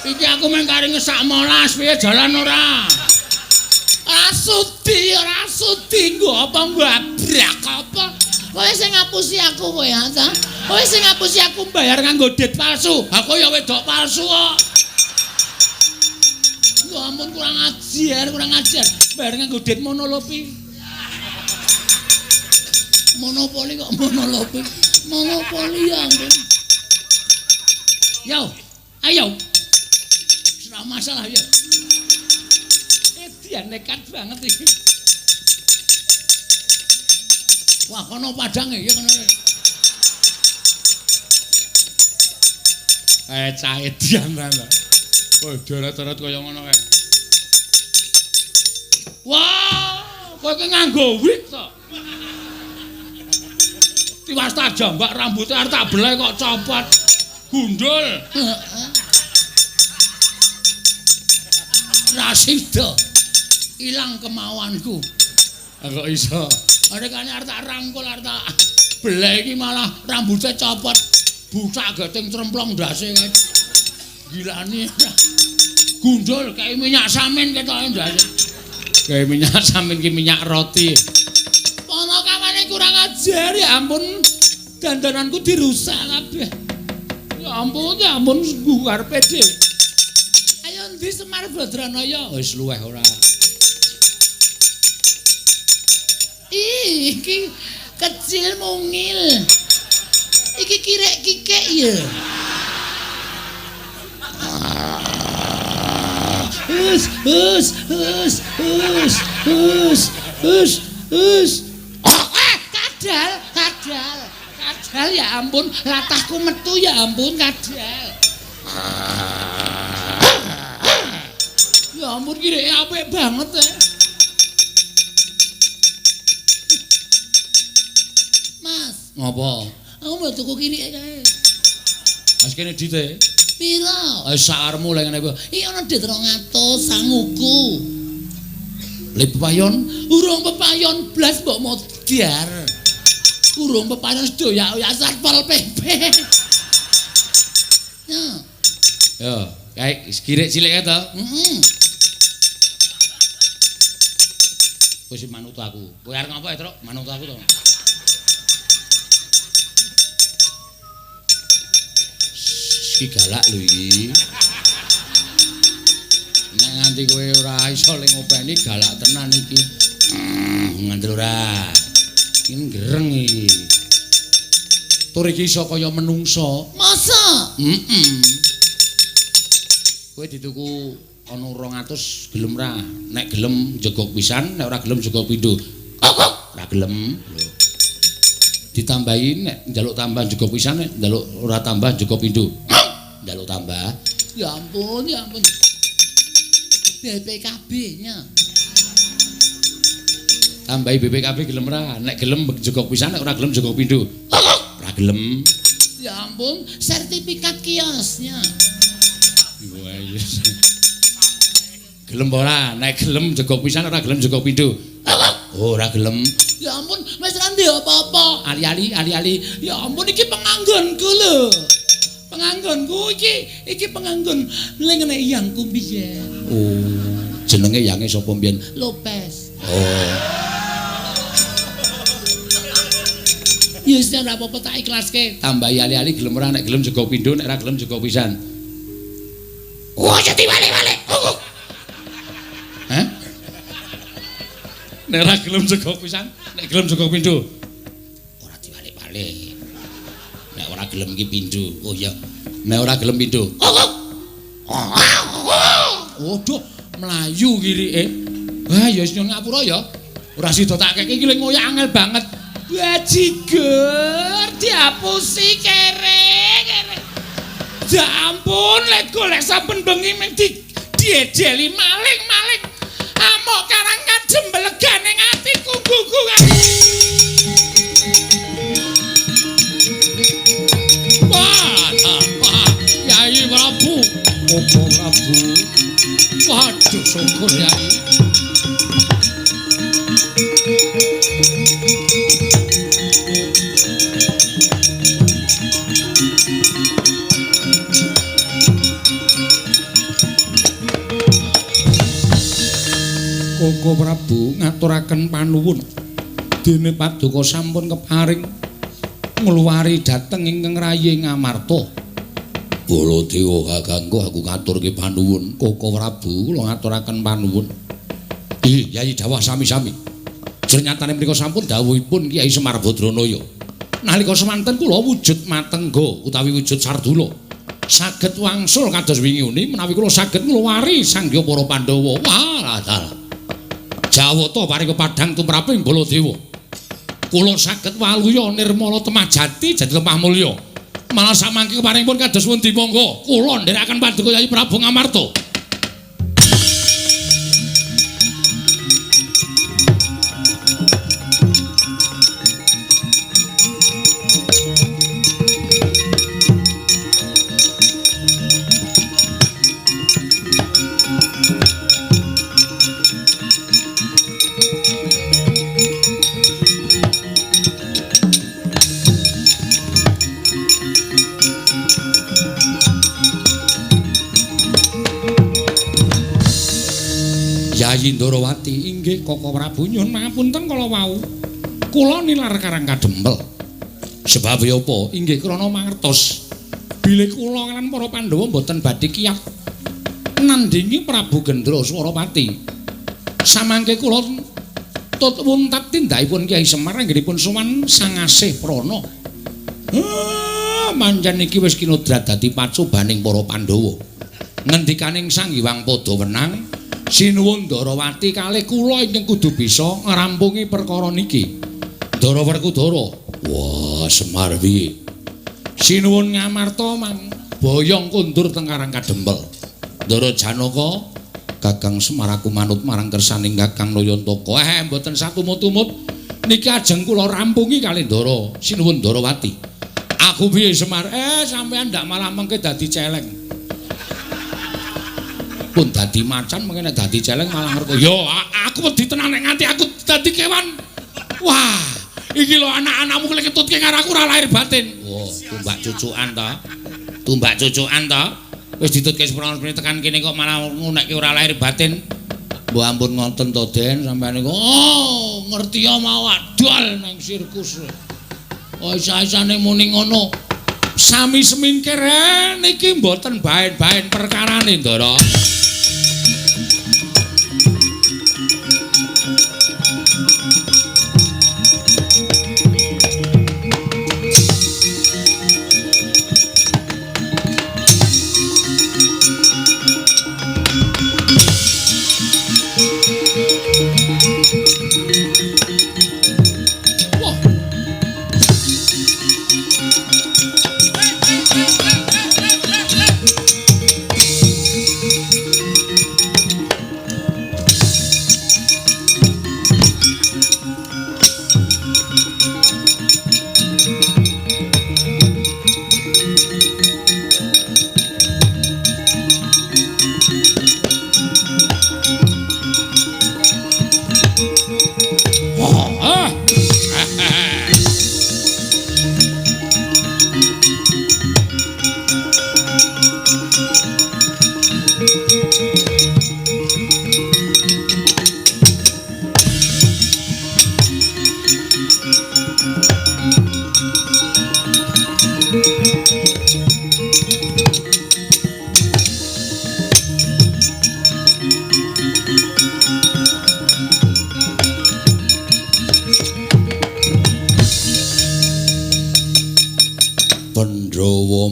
Iki aku mung kari ngesak molas piye jalan ora? Ora sudi, ora sudi nggo apa mbabrak apa? Kowe sing ngapusi aku kowe ha ta? Kowe sing ngapusi aku bayar nganggo dit palsu. Aku ya wedok palsu kok. Ya ampun kurang ajar, kurang ajar. Bayar nganggo dit monolopi. Monopoli kok monolopi. Monopoli ya ampun. Yo, ayo. Ora masalah ya. Dia nekat banget iki. Wah, kono padange ya kono. Cah edian ta. Wah, deret-deret kaya ngono kae. Wah, kowe iki nganggo wig to. Tiwas tak jambak rambute arep tak beleh kok copot. Gundul. Heeh. Ra sida. Ilang kemauanku. Kok iso? Rekane arep tak rangkul arep tak beleh iki malah rambute copot. Bucak geting tremplong ndase kae. Gilani. Gundul kae minyak samin ketoke ndase. Kae minyak samin ki minyak roti. Pono kawane kurang ajar ya ampun. Dandananku dirusak kabeh. Ya ampun, ya ampun karepe dhewe. Ayo ndi Semar Badranaya? Wis luweh ora. Ih, iki kecil mungil. Iki kirek-kikek ya. Hus, hus, hus, hus, hus, hus, hus. Kadal, kadal, kadal ya ampun, latahku metu ya ampun kadal. Ya ampun kireke apik banget ya. Mas, Ngopo? aku mau tuku kirike kae. Wis kene dite. Piro? Wis sakarmu lek ngene. Iki ana dit 200 sanguku. Le pepayon, urung pepayon blas mbok modar. Urung pepayon sedoyak-oyak Satpol PP. Ya. Yo, kae kirik cilik kae to? Heeh. Kowe sing manut aku. Kowe arep ngopo, Truk? Manut aku to. Iki galak lho iki. Nek nganti kowe ora iso le ngopeni galak tenan iki. Ngandel ora. Iki gereng iki. Tur iki iso kaya menungso. Masa? Heeh. Kowe dituku ana 200 gelem ra? Nek gelem jegok pisan, nek ora gelem jegok pindho. Ora gelem. Lho. Ditambahi nek njaluk tambah jegok pisan, nek njaluk ora tambah jegok pindho. Njaluk tambah. Ya ampun, ya ampun. BPKB-nya. Tambahi BPKB gelem ra? Nek gelem jegok pisan, nek ora gelem jegok pindho. Ora gelem. Ya ampun, sertifikat kiosnya. Wah, yes. Gelem ora? Nek gelem jegok pisan, ora gelem jegok pindho. Oh, ora gelem. Ya ampun, wis ora ndek apa-apa. Ali-ali, ali-ali. Ya ampun, iki penganggonku lho. Penganggonku iki penganggon lengene yangku mbiyen. Oh, jenenge yange sapa mbiyen? Lopez. Oh. Ya wis ora apa-apa tak ikhlaske. Tambahi ali-ali gelem ora? Nek gelem jegok pindho, nek ora gelem jegok pisan. Wah, jadi wale-wale. Hah? Nek ora gelem jegok pisan, nek gelem jegok pindho. Ora diwalik-walik. Nek ora gelem iki pindho. Oh iya. Nek ora gelem pindho. Waduh, mlayu kirike. Wah, ya wis nyuwun ngapura ya. Ora sida tak keke iki le ngoyak angel banget. Bajigur diapusi kere kere. Ya ampun, lek golek saben bengi mung diejeli maling-maling. Amok karang kadem belegane atiku gugu. Wah, wah, Yai Prabu. Opo Prabu? Waduh, syukur Yai. Koko Prabu ngaturaken panuwun. Dene paduka sampun keparing ngluwari dhateng ingkang rayi Ngamarta. Baladewa kakangku aku ngaturke panuwun. Koko Prabu kula ngaturaken panuwun. Ih, Yai dawah sami-sami. Jernyatane mriku sampun dawuhipun Kyai Semar Badranaya. Nalika semanten kula wujud matengga utawi wujud sardula. Saged wangsul kados wingi uni menawi kula saged ngluwari sangya para Pandhawa. Wah, dalah. Jawata paring padhang tumraping Baladewa. Kula saged waluya nirmala temah jati jati lemah mulya. Malah samangke keparingipun kados pundi monggo kula nderekaken paduka Yai Prabu Ngamarta. Yayi Ndorowati inggih Koko Prabu nyuwun pangapunten kala wau. Kula nilar karang kadempel. Sebab apa? Inggih krana mangertos bilih kula lan para Pandhawa mboten badhe kiyat nandhingi Prabu Gendra Swarapati. Samangke kula tut wuntat tindakipun Kyai Semar anggenipun sowan Sang Asih Prana. Mancen iki wis kinodrat dadi pacobaning para Pandhawa. Ngendikaning Sang Hyang Padawenang, sinuwun Ndarawati kalih kula ingkang kudu bisa ngrampungi perkara niki. Ndara Werkudara, wah Semar piye? Sinuwun Ngamarta mang boyong kondur teng Karang Kadempel. Ndara Janaka, Kakang Semar aku manut marang kersaning Kakang Nayantaka. Mboten satumut-tumut niki ajeng kula rampungi kalih Ndara sinuwun Ndarawati. Aku piye Semar? Sampeyan ndak malah mengke dadi celeng. Pun dadi macan mengke nek dadi celeng malah ngerko. Yo aku wedi tenan nek nganti aku dadi kewan. Wah, iki lho anak-anakmu lek ketutke karo aku ora lahir batin. Wah, tumbak cucukan ta. Tumbak cucukan ta. Wis ditutke seprono tekan kene kok malah ngunekke ora lahir batin. Mbok ampun ngoten to, Den, sampeyan niku. Oh, ngerti ya mau adol nang sirkus. Oh, isa-isane muni ngono. Sami semingkir niki mboten baen-baen perkarane, Ndara.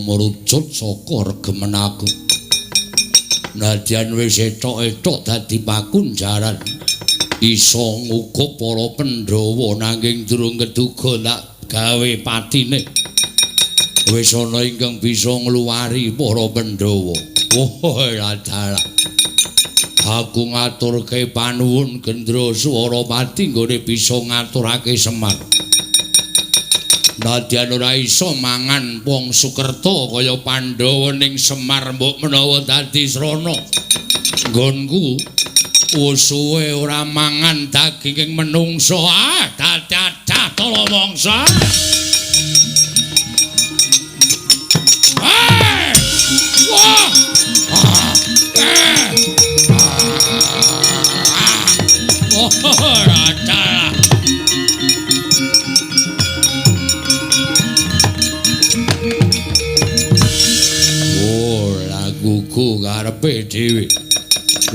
Merucut saka regemen aku. Nadyan wis etok-etok dadi pakunjaran, iso ngukup para Pandhawa nanging durung keduga tak gawe patine. Wis ana ingkang bisa ngluwari para Pandhawa. Wah, ladalah. Aku ngaturke panuwun Gendra Swarapati nggone bisa ngaturake Semar. Nadyan ora iso mangan wong Sukerta kaya Pandhawa ning Semar mbok menawa dadi srana. Nggonku wis suwe ora mangan daginging menungsa. Ah, dadah tala mangsa. Wah! Oh, dadah. Ku karepe dhewe.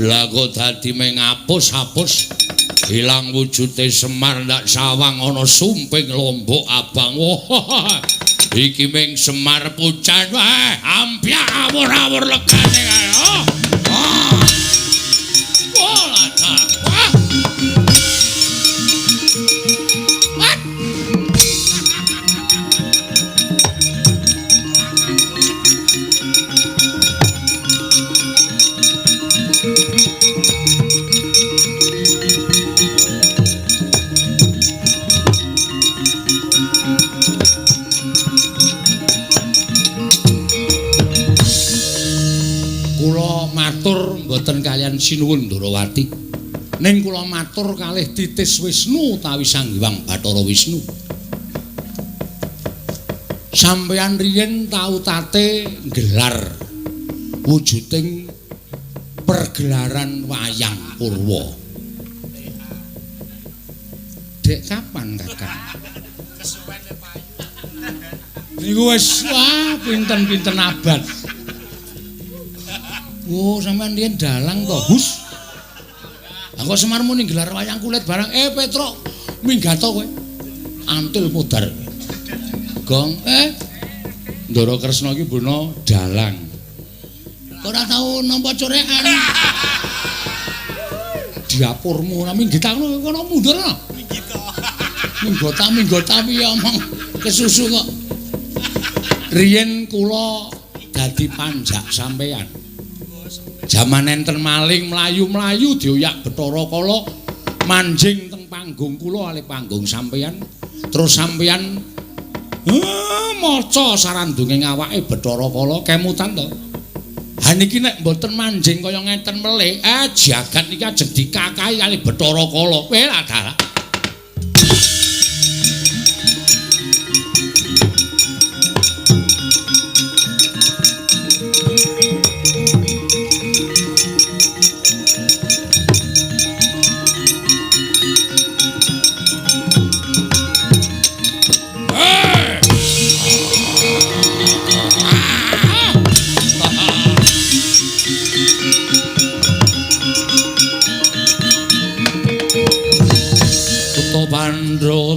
Lah kok dadi mengapus-apus ilang wujude Semar ndak sawang ana sumping lombok abang. Wah, iki ming Semar pucan wae, ampyak awur-awur legane kae. Oh. Wah, lada. Wah. Mboten kaliyan sinuwun Ndarawati. Ning kula matur kalih Titis Wisnu utawi Sang Hyang Bathara Wisnu. Sampeyan riyin tau tate nggelar wujuding pergelaran wayang purwa. Dek kapan, Kakang? Niku wis wah pinten-pinten abad. Wo sampean riyen dalang to, Hus. Lah kok Semar muni gelar wayang kulit barang Petruk minggato kowe. Antil modar. Gong Ndara Kresna iki bono dalang. Ora tau nampa corekan. Diapurmu ora minggita kono mundur ana. Minggita. Minggota piye omong kesusu kok. Riyen kula dadi panjak sampeyan. Jaman enten maling mlayu-mlayu dioyak Bathara Kala manjing teng panggung kula alih panggung sampeyan. Terus sampeyan maca sarandunge awake Bathara Kala kemutan to. Ha niki nek mboten manjing kaya ngeten melih, jagat niki ajeng dikakahi kalih Bathara Kala. Kowe lah dalah.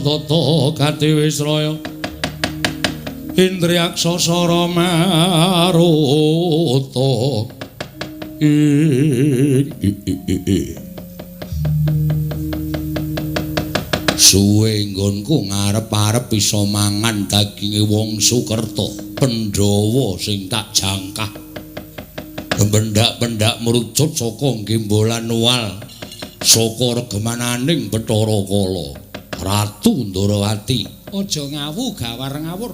Tata gati wisraya Indriyaksa sara maruta suwe nggonku ngarep-arep iso mangan daginge wong Sukerta Pandhawa sing tak jangkah pendak-pendak mrucut saka gembolan wal saka regemananing Bathara Kala Ratu Ndorowati. Aja ngawu gawar ngawur.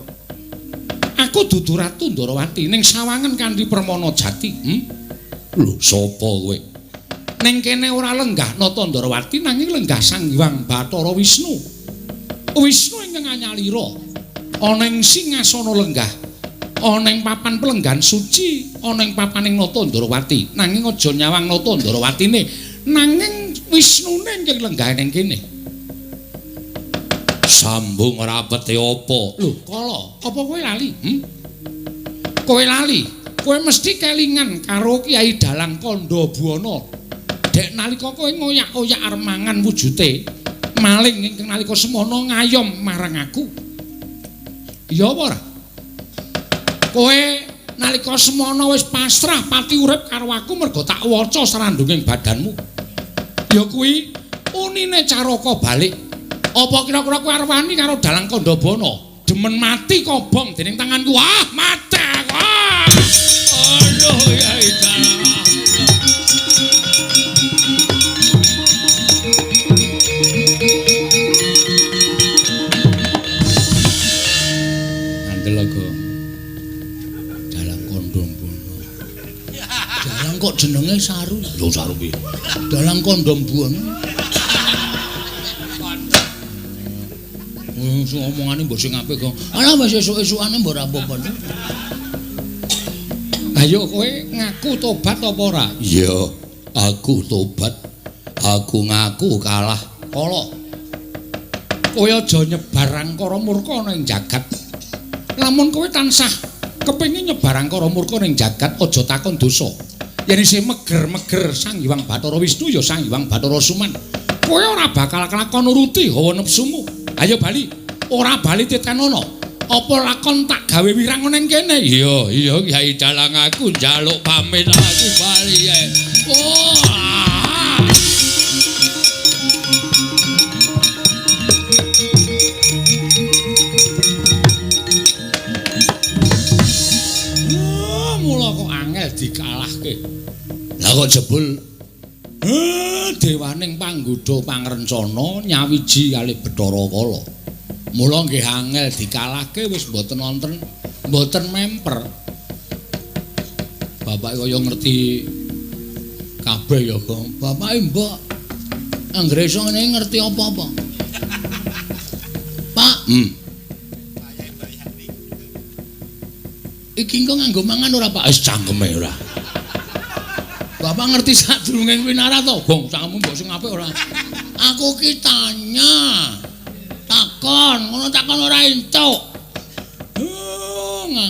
Aku dudu Ratu Ndorowati ning sawangen kanthi Permana Jati. Lho sapa kowe? Ning kene ora lenggah Nata Ndorowati nanging lenggah Sang Hyang Bathara Wisnu. Wisnu ingkang anyalira. Ana ing singasana lenggah, ana ing papan pelenggan suci, ana ing papaning Nata Ndorowati. Nanging aja nyawang Nata Ndorowatine, nanging Wisnune ingkang lenggah ning kene. Sambung rapete apa? Lho, Kala, apa kowe lali? Kowe lali? Kowe mesti kelingan karo Kyai Dalang Kandha Buwana. Dek nalika kowe ngoyak-oyak arep mangan wujute, maling ingkang nalika semono ngayom marang aku. Iya apa ora? Kowe nalika semono wis pasrah pati urip karo aku mergo tak waca srandunging badanmu. Ya kuwi unine caraka balik. Apa kira-kira kowe arep wani karo Dalang Kandha Buwana? Demen mati kobong dening tanganku. Ah, mati aku. Ah. Aduh, Kyai Dalang. Ngandel aku. Dalang Kandha Buwana. Dalang kok jenenge Saru? Lho Saru piye? Dalang Kandha Buwana. Sing omongane mbok sing apik kok. Alah wis esuk-esukane mbok ora apa-apa. Ayo kowe ngaku tobat apa ora? Iya, aku tobat. Aku ngaku kalah. Kala. Kowe aja nyebar angkara murka ning jagat. Lamun kowe tansah kepengin nyebar angkara murka ning jagat, aja takon dosa. Yen isih meger-meger Sang Hyang Bathara Wisnu ya Sang Hyang Bathara Suman. Kowe ora bakal kelakon nuruti hawa nepsumu. Ayo bali. Ora bali titenono. Apa lakon tak gawe wirang ning kene? Iya, iya Kyai Dalang aku njaluk pamit aku bali ya. Oh. Oh, mula kok angel dikalahke. Lah kok jebul dewaning panggodha pangrencana nyawiji kalih Bathara Kala. Mula nggih angel dikalahke wis mboten wonten, mboten memper. Bapake kaya ngerti kabeh ya, Gong. Bapake mbok anggere iso ngene ngerti apa-apa. Pak. Iki engko nganggo mangan ora, Pak? Wis cangkeme ora. Bapak ngerti sadurunge winara to, Gong? Cangkemmu mbok sing apik ora? Aku ki tanya. Takon, ngono takon ora entuk.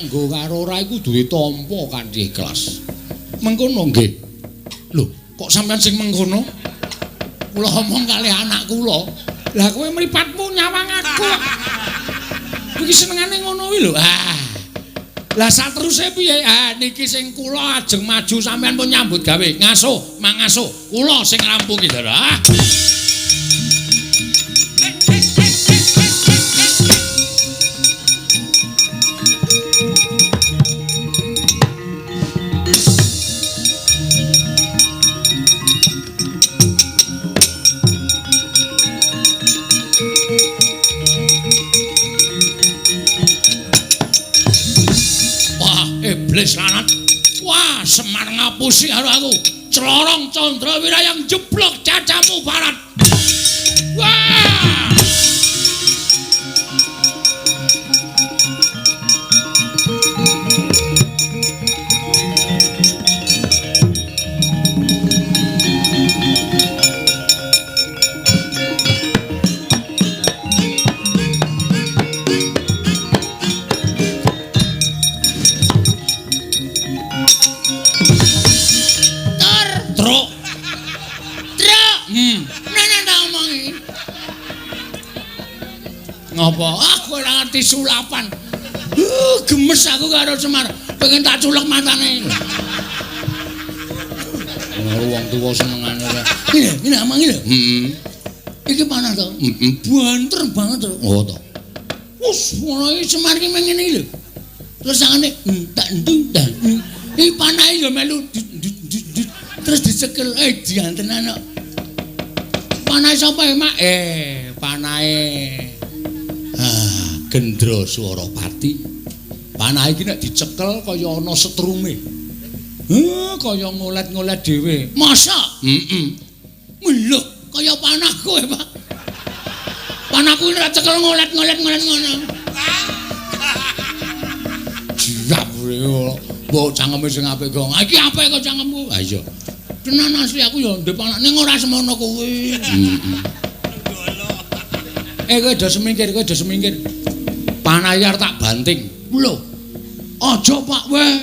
Nganggo karo ora iku duwe tampa kanthi ikhlas. Mengkono nggih. Lho, kok sampean sing mengkono? Kula omong kalih anak kula. Lah kowe mripatmu nyawang aku. Iki senengane ngono kuwi lho. Ah. Lah sateruse piye? Ah niki sing kula ajeng maju sampean pun nyambut gawe. Ngaso, mangaso. Kula sing ngrampungi, Ndara. Ah. Iblis lanat. Wah, Semar ngapusi karo aku. Clorong Candra Wirayang jeblok cacamu barat. Wah! Ngapa? Aku ora ngerti sulapan. Gemes aku karo Semar. Pengen tak culek matane. Karo wong tuwa senengane. Ngene, ngene amang iki lho. Heeh. Iki panah to? Heeh. Banter banget to. Oh to. Wus, ngono iki Semar iki mengene iki lho. Terus tangane tak ndung tak. Iki panahe ya melu terus dicekel diantenan kok. Panahe sapa ya, Mak? Panahe Gendra Swarapati. Panah iki nek dicekel kaya ana setrume. Kaya ngolet-ngolet dhewe. Masa? Heeh. Lho, kaya panah kowe, Pak. Panahku nek cekel ngolet-ngolet-ngolet ngono. Jiap mbok cangkeme sing apik kok. Iki apik kok cangkemku. Ha iya. Tenan asli aku ya ndek panah ning ora semono kuwi. Heeh. Kowe do semingkir, kowe do semingkir. Panah arep tak banting. Lho. Aja Pak weh.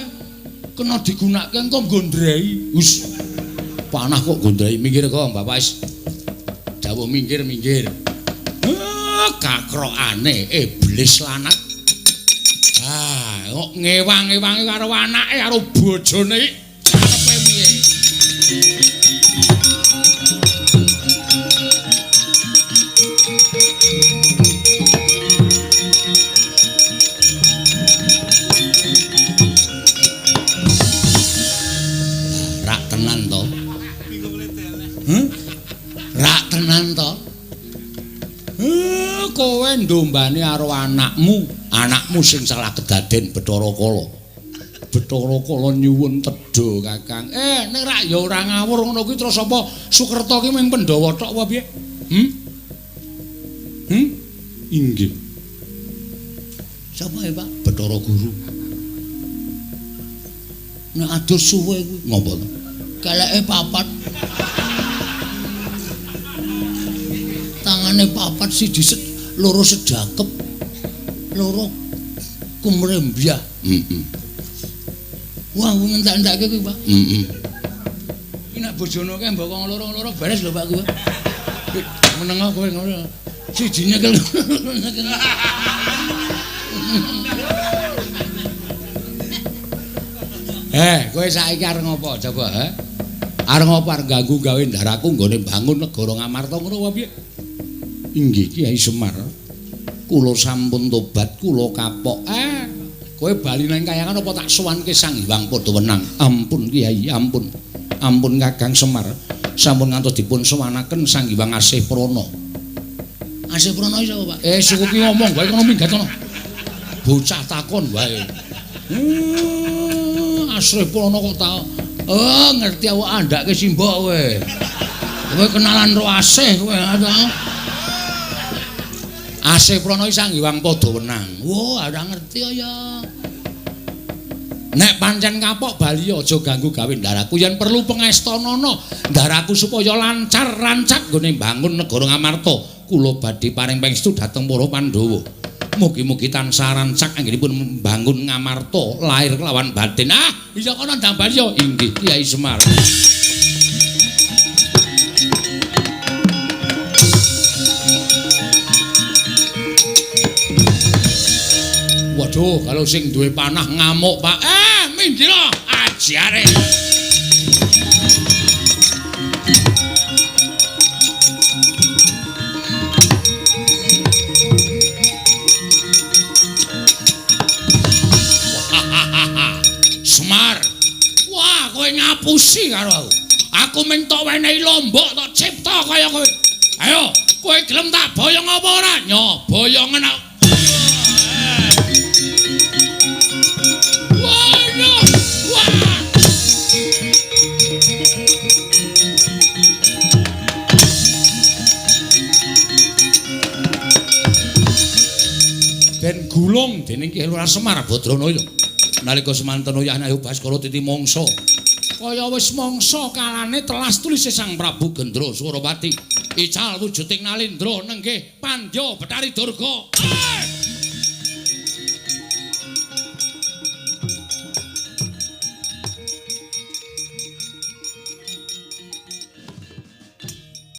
Kena digunakake engko gondrei. Wis. Panah kok gondrei minggir kok Bapak wis. Dawuh minggir-minggir. Kakrokane iblis lanat. Ah, kok ngewang-ewangi karo anake karo bojone karepe piye? Rak tenan to? Rak tenan to? Kowe ndombane karo anakmu, anakmu sing salah kedaden Bathara Kala. Bathara Kala nyuwun tedha, Kakang. Nek rak ya ora ngawur ngono kuwi terus apa Sukerta ki mung Pandhawa tok apa piye? Inggih. Sapa ya, Pak? Bathara Guru. Nek adus suwe kuwi ngopo to? Keleke papat. Tangane papat siji loro sedakep, loro kumrembyah. Heeh. Wah, ngentek-entekke kuwi, Pak. Heeh. Iki nek bojone kae mbok loro-loro beres lho, Pak kuwi. Meneng kowe ngono. Siji nyekel. Kowe saiki arep ngopo coba, ha? Arep ngopo arep ganggu gawe ndaraku nggone bangun negara Ngamarta ngono apa piye? Inggih Kyai Semar. Kula sampun tobat, kula kapok. Kowe bali nang kayangan apa tak sowanke Sang Hyang Padhawenang? Ampun Kyai, ampun. Ampun Kakang Semar. Sampun ngantos dipun sowanaken Sang Hyang Asih Prana. Asih Prana iki sapa, Pak? Suku ki ngomong wae kono minggat kono. Bocah takon wae. Asih Prana kok ta. Oh, ngerti awak andhake simbok kowe. Kowe kenalan ro Asih kowe ta. Asih Prana iki Sang Hyang Padhawenang. Wah, ora ngerti ya. Nek pancen kapok bali aja ganggu gawe ndaraku yen perlu pengestanana ndaraku supaya lancar rancak nggone mbangun negara Ngamarta. Kula badhe paring pangestu dhateng para Pandhawa. Mugi-mugi tansah rancak anggenipun mbangun ngamarta lahir kelawan batin. Ah, iya kono Ndang Baryo. Inggih Kyai Semar. Waduh, kalau sing duwe panah ngamuk, Pak. Minggir ajare. Semar. Wah, kowe ngapusi karo aku. Aku mung tok wenehi lombok tok cipta kaya kowe. Ayo, kowe gelem tak boyong apa ora? Nyo, boyongen aku. Wah, nyo. Wah. Den gulung dening Ki Lurah Semar Badranaya. Nalika semanten oyah Ayu Baskara titi mangsa. Kaya wis mangsa kalane telas tulise Sang Prabu Gendra Surawati. Ical wujuding Nalindra nenggih pandya Bathari Durga.